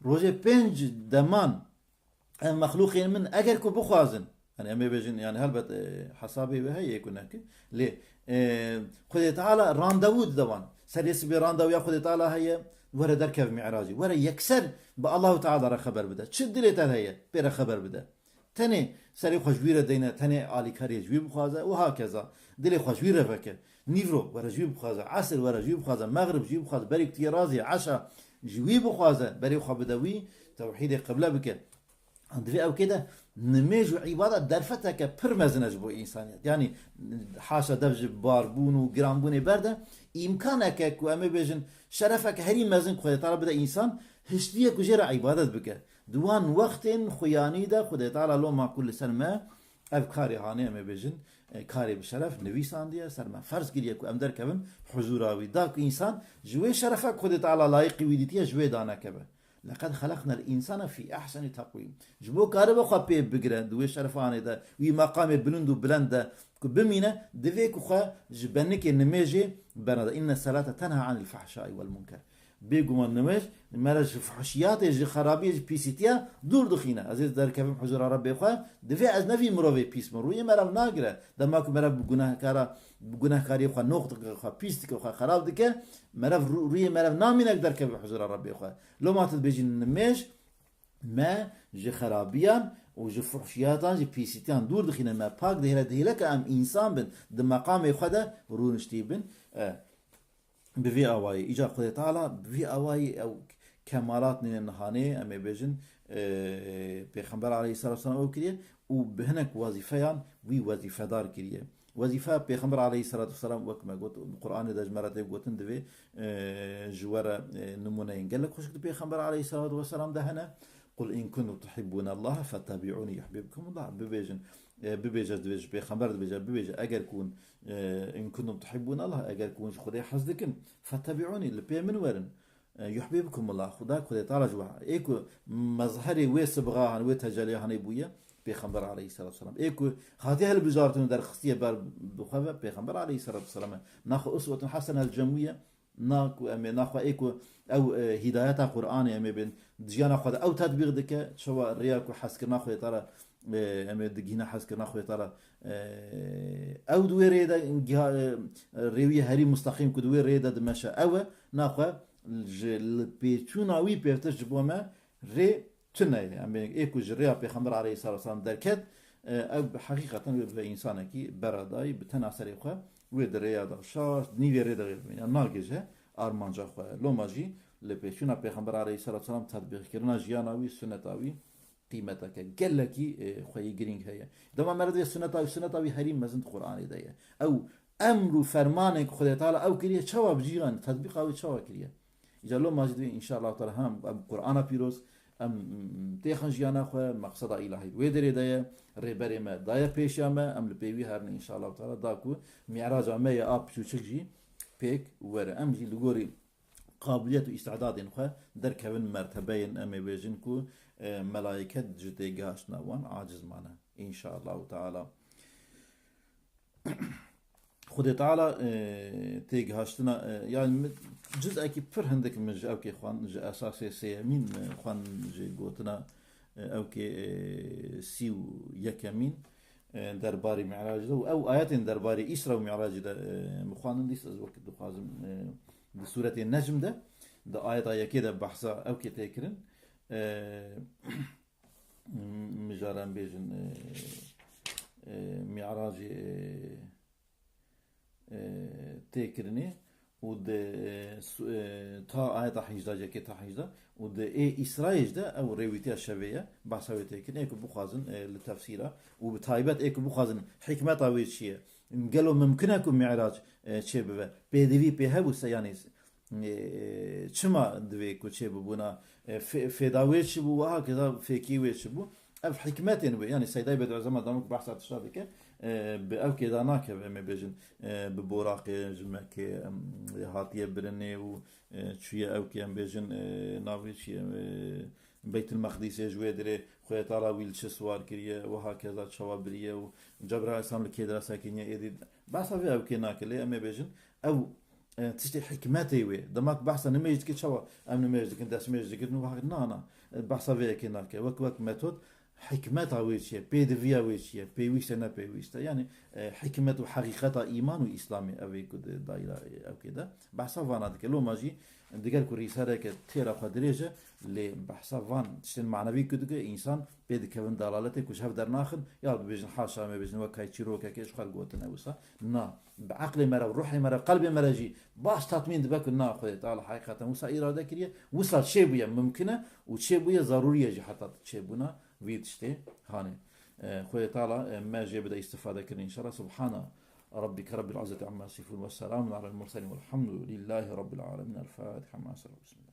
rojê pênc deman, ev mexlûqên min eger ku bixwazin, yani em ê bêjin, yani helbet, e, hesabê wê heye ku neke, lê, e, Xwedê Teala randevu dide wan. Serê sibê randevuya Xwedê Teala heye, were derkev Mi'racî. Were yekser bi Allahu Teala re xeber bide. Çi dilê te heye, pê re xeber bide. Tenê serê xwe ji wî re deyne, tenê alîkariyê ji wî bixwaze û hakeza. Dilê xwe ji wî re veke. Nîvro were ji wî bixwaze, esir were ji wî bixwaze, mexrib ji wî bixwaze, berî ku tu yê razî ye, eşa ji wî bixwaze, berê xwe bide wî, tewhîdê qible bike. Di vê ewkê de nimêj û îbadet derfeteke pir mezin e ji bo însaniyet. Yanî haşa dev ji barbûn û giranbûnê berde, îmkaneke ku em ê bêjin şerefeke herî mezin ku Xwedê Teala bide însan, hiştiye ku jê re îbadet bike. Di wan wextên xuyanî de Xwedê Teala loma ku li ser me ev karê hanê, em ê bêjin, e, karê bi şeref nivîsandiye, ser me ferz kiriye ku em derkevin huzûra wî. Da ku însan ji wê şerefa ku Xwedê Teala layiqî wî dîtiye, ji wê danekeve. لقد خلقنا الإنسان في أحسن تقويم. Ji bo karibe xwe pê bigire, di wê şerefanê de, wî meqamê bilind û bilend de ku bimîne, divê ku xwe ji benikê nimêjê bernede. إن الصلاة تنهى عن الفحشاء والمنكر. Bêguman nimêj me re ji fuhşiyatê, ji xerabiyê, ji pîsîtiya dûr dixîne. Ez ê derkevim huzura Rebbê xwe, divê ez ne vî mirovê pîs bin. Rûyê me re nagire. Dema ku me re bi gunehkara, bi gunehkariyê xwe noq dike, xwe pîs dike, xwe xerab dike, me re rû-, rûyê me re namîne ku derkeve huzura Rebbê xwe. Loma tu dibêjî nimêj me ji xerabiyan û ji fuhşiyatan, ji pîsîtiyan dûr dixîne, me pak dihêle, dihêle ke em însan bin, di meqamê xwe de rûniştî bin. E, bi vî awayî, îca Xwedê Teala bi vî awayî ew kemalat nîne nihanê, em ê bêjin, e, Pêxember aleyhisselatu vesselam ew kiriye û bi hinek wezîfeyan wî wezîfedar kiriye. Wezîfeya Pêxember aleyhisselatu vesselam, wek me got, Qur'anê de ji me re tê gotin, divê, e, ji we re, e, nimûneyên gelek xweşik di Pêxember aleyhisselatu vesselam de hene. قل إن كنتم تحبون الله فاتبعوني يحببكم الله. Bibêjin, e, bibêje, divê ji Pêxember dibêje, bibêje, eger ku hûn, e, إن كنتم تحبون الله, eger ku hûn ji Xwedê hez dikin, فاتبعوني, li pê min werin. E, يحببكم الله, Xuda, Xwedê Teala ji we. Ê ku mezherê wê sibxa han, wê teceliya hanê bûye, Pêxember aleyhisselatu vesselam. Ê ku hatiye hilbijartin û derxistiye ber bi xwe ve, Pêxember aleyhisselatu vesselam e. Naxwe uswetun hasene li cem wî ye, na ku em ê, naxwe ê ku ew, e, hîdayeta Qur'anê em ê bên, di jiyana xwe de ew tetbîq dike, çawa rêya ku hezkirina Xwedê Teala, e, em ê digihîne hezkirina Xwedê Teala, e, ew di wê rêyê de giha-, e, rêwiye herî mustaqîm ku di wê rêyê de dimeşe ew e, naxwe ji li pêçûna wî pêvtir ji bo me rê tune ye. Em ê, ê ku ji rêya Pêxember aleyhisselatu vesselam derket, e, ew heqîqeten wê bibe însanekî beredayî, bi tena serê xwe wê di rêya de şaş, di nîvê rê de wê bibe. Yan nagihîje armanca xwe. Loma jî li pêçûna Pêxember aleyhisselatu vesselam, tetbîqkirina jiyana wî, sunneta wî qîmeteke gelekî, e, xweyî girîng heye. Dema me re divê sunneta wî, sunneta wî herî mezin di Qur'anê de ye. Ew emr û fermanên ku Xwedê Teala ew kiriye, çawa bi cî re, tetbîqa wê çawa kiriye? Îca loma jî divê, înşallah teala, hem em Qur'ana pîroz, em têxin jiyana xwe, meqseda îlahî wê derê de ye, rêberê me daye pêşiya me, em li pê wî herin, înşallah teala, da ku mîraca me ya a piçûçik jî pêk were. Em jî li gorî qabiliyet û îstidadên xwe derkevin mertebeyên, em ê bêjin ku, e, melayket ji têgihaştina wan aciz mane. Înşallahu teala. Xwedê Teala, e, têgihaştina, e, yani min cizekî pir hindik min ji ewkê xwan, ji esasê sêyemîn, e, xwan, ji gotina, e, ewkê, e, sî û yekemîn, e, derbarê Mi'racê de û ew ayetên derbarê Îsra û Mi'racê de, e, min xwandin, dîs ez wek dixwazim, e, di sûretê Necm de, di ayeta yekê de behsa ewkê tê kirin. E, M-, mijaran bêjin, e, e, Mi'racê, e, e, tê kirinê û di, e, su-, e, ta ayeta hejda, cekê ta hejda û di ê Îsrayê jî de ew rêwîtiya şevê ye, behsa wê tê kirin. Ê ku bixwazin, e, li tefsîra û bi taybet ê ku bixwazin hikmeta wê çi ye, gelo mimkin e ku Mi'rac, e, çêbibe? Pêdivî pê hebû se, yanî e, çima divê ku çêbibûna, e, fê-, fêda wê çi bû, wiha keza fêkî wê çi bû? Ev hikmetên wê, yanî Seydayê Bedîuzzeman dema ku behsa tişta dike, e, bi ew kêda nakeve, em ê bêjin, e, bi Boraqê ji Mekkê, em, hatiye birinê û, e, çûye ewkê, em bêjin, e, navê çi ye, e, Beytul Meqdîsê, ji wê dirê Xwedê Teala wî li çi siwar kiriye, wiha keza çawa biriye û Cebraîl aleyhisselam li kê dire sekiniye, êdî behsa vê ewkê nake, lê em ê bêjin, ew e, tiştê hikmetê wê. Dema ku behsa nimêj dike, çawa em nimêj dikin, destmêj dikin û wahak, na, na. E, behsa vê yekê nake. Wek, wek metod, hikmeta wê çi ye, pêdiviya wê çi ye, pêwîst e, ne pêwîst e. Yani, e, hikmet û heqîqeta îman û Îslamê, ev ê ku di dayîra, e, ewkê de behsa vana dike. Loma jî diger ku rîsereke têra xwe dirêj e, lê behsa van tiştên manevî ku dike, însan pê dikevin dalaletê ku ji hev dernaxin, ya dibêjin haşa, em ê bêjin wek hay çîrokekê ji xwe re gotine wisa. Na, bi eqlê me re, ruhê me re, qelbê me re jî baş tatmîn dibe ku na, Xwedê Teala heqîqeten wisa îrade kiriye, wisa çêbûye, mimkin e û çêbûye, zerûrî ye jî heta çêbûna vî tiştê hanê. E, Xwedê Teala, e, me jê bide îstifade kirin înşallah. Subhana Rabbike Rabbil İzzeti Amma Yasifun ve Selamun Alel Murselin Velhamdülillahi Rabbil Alemin. El Fatiha. Ma Bismillah.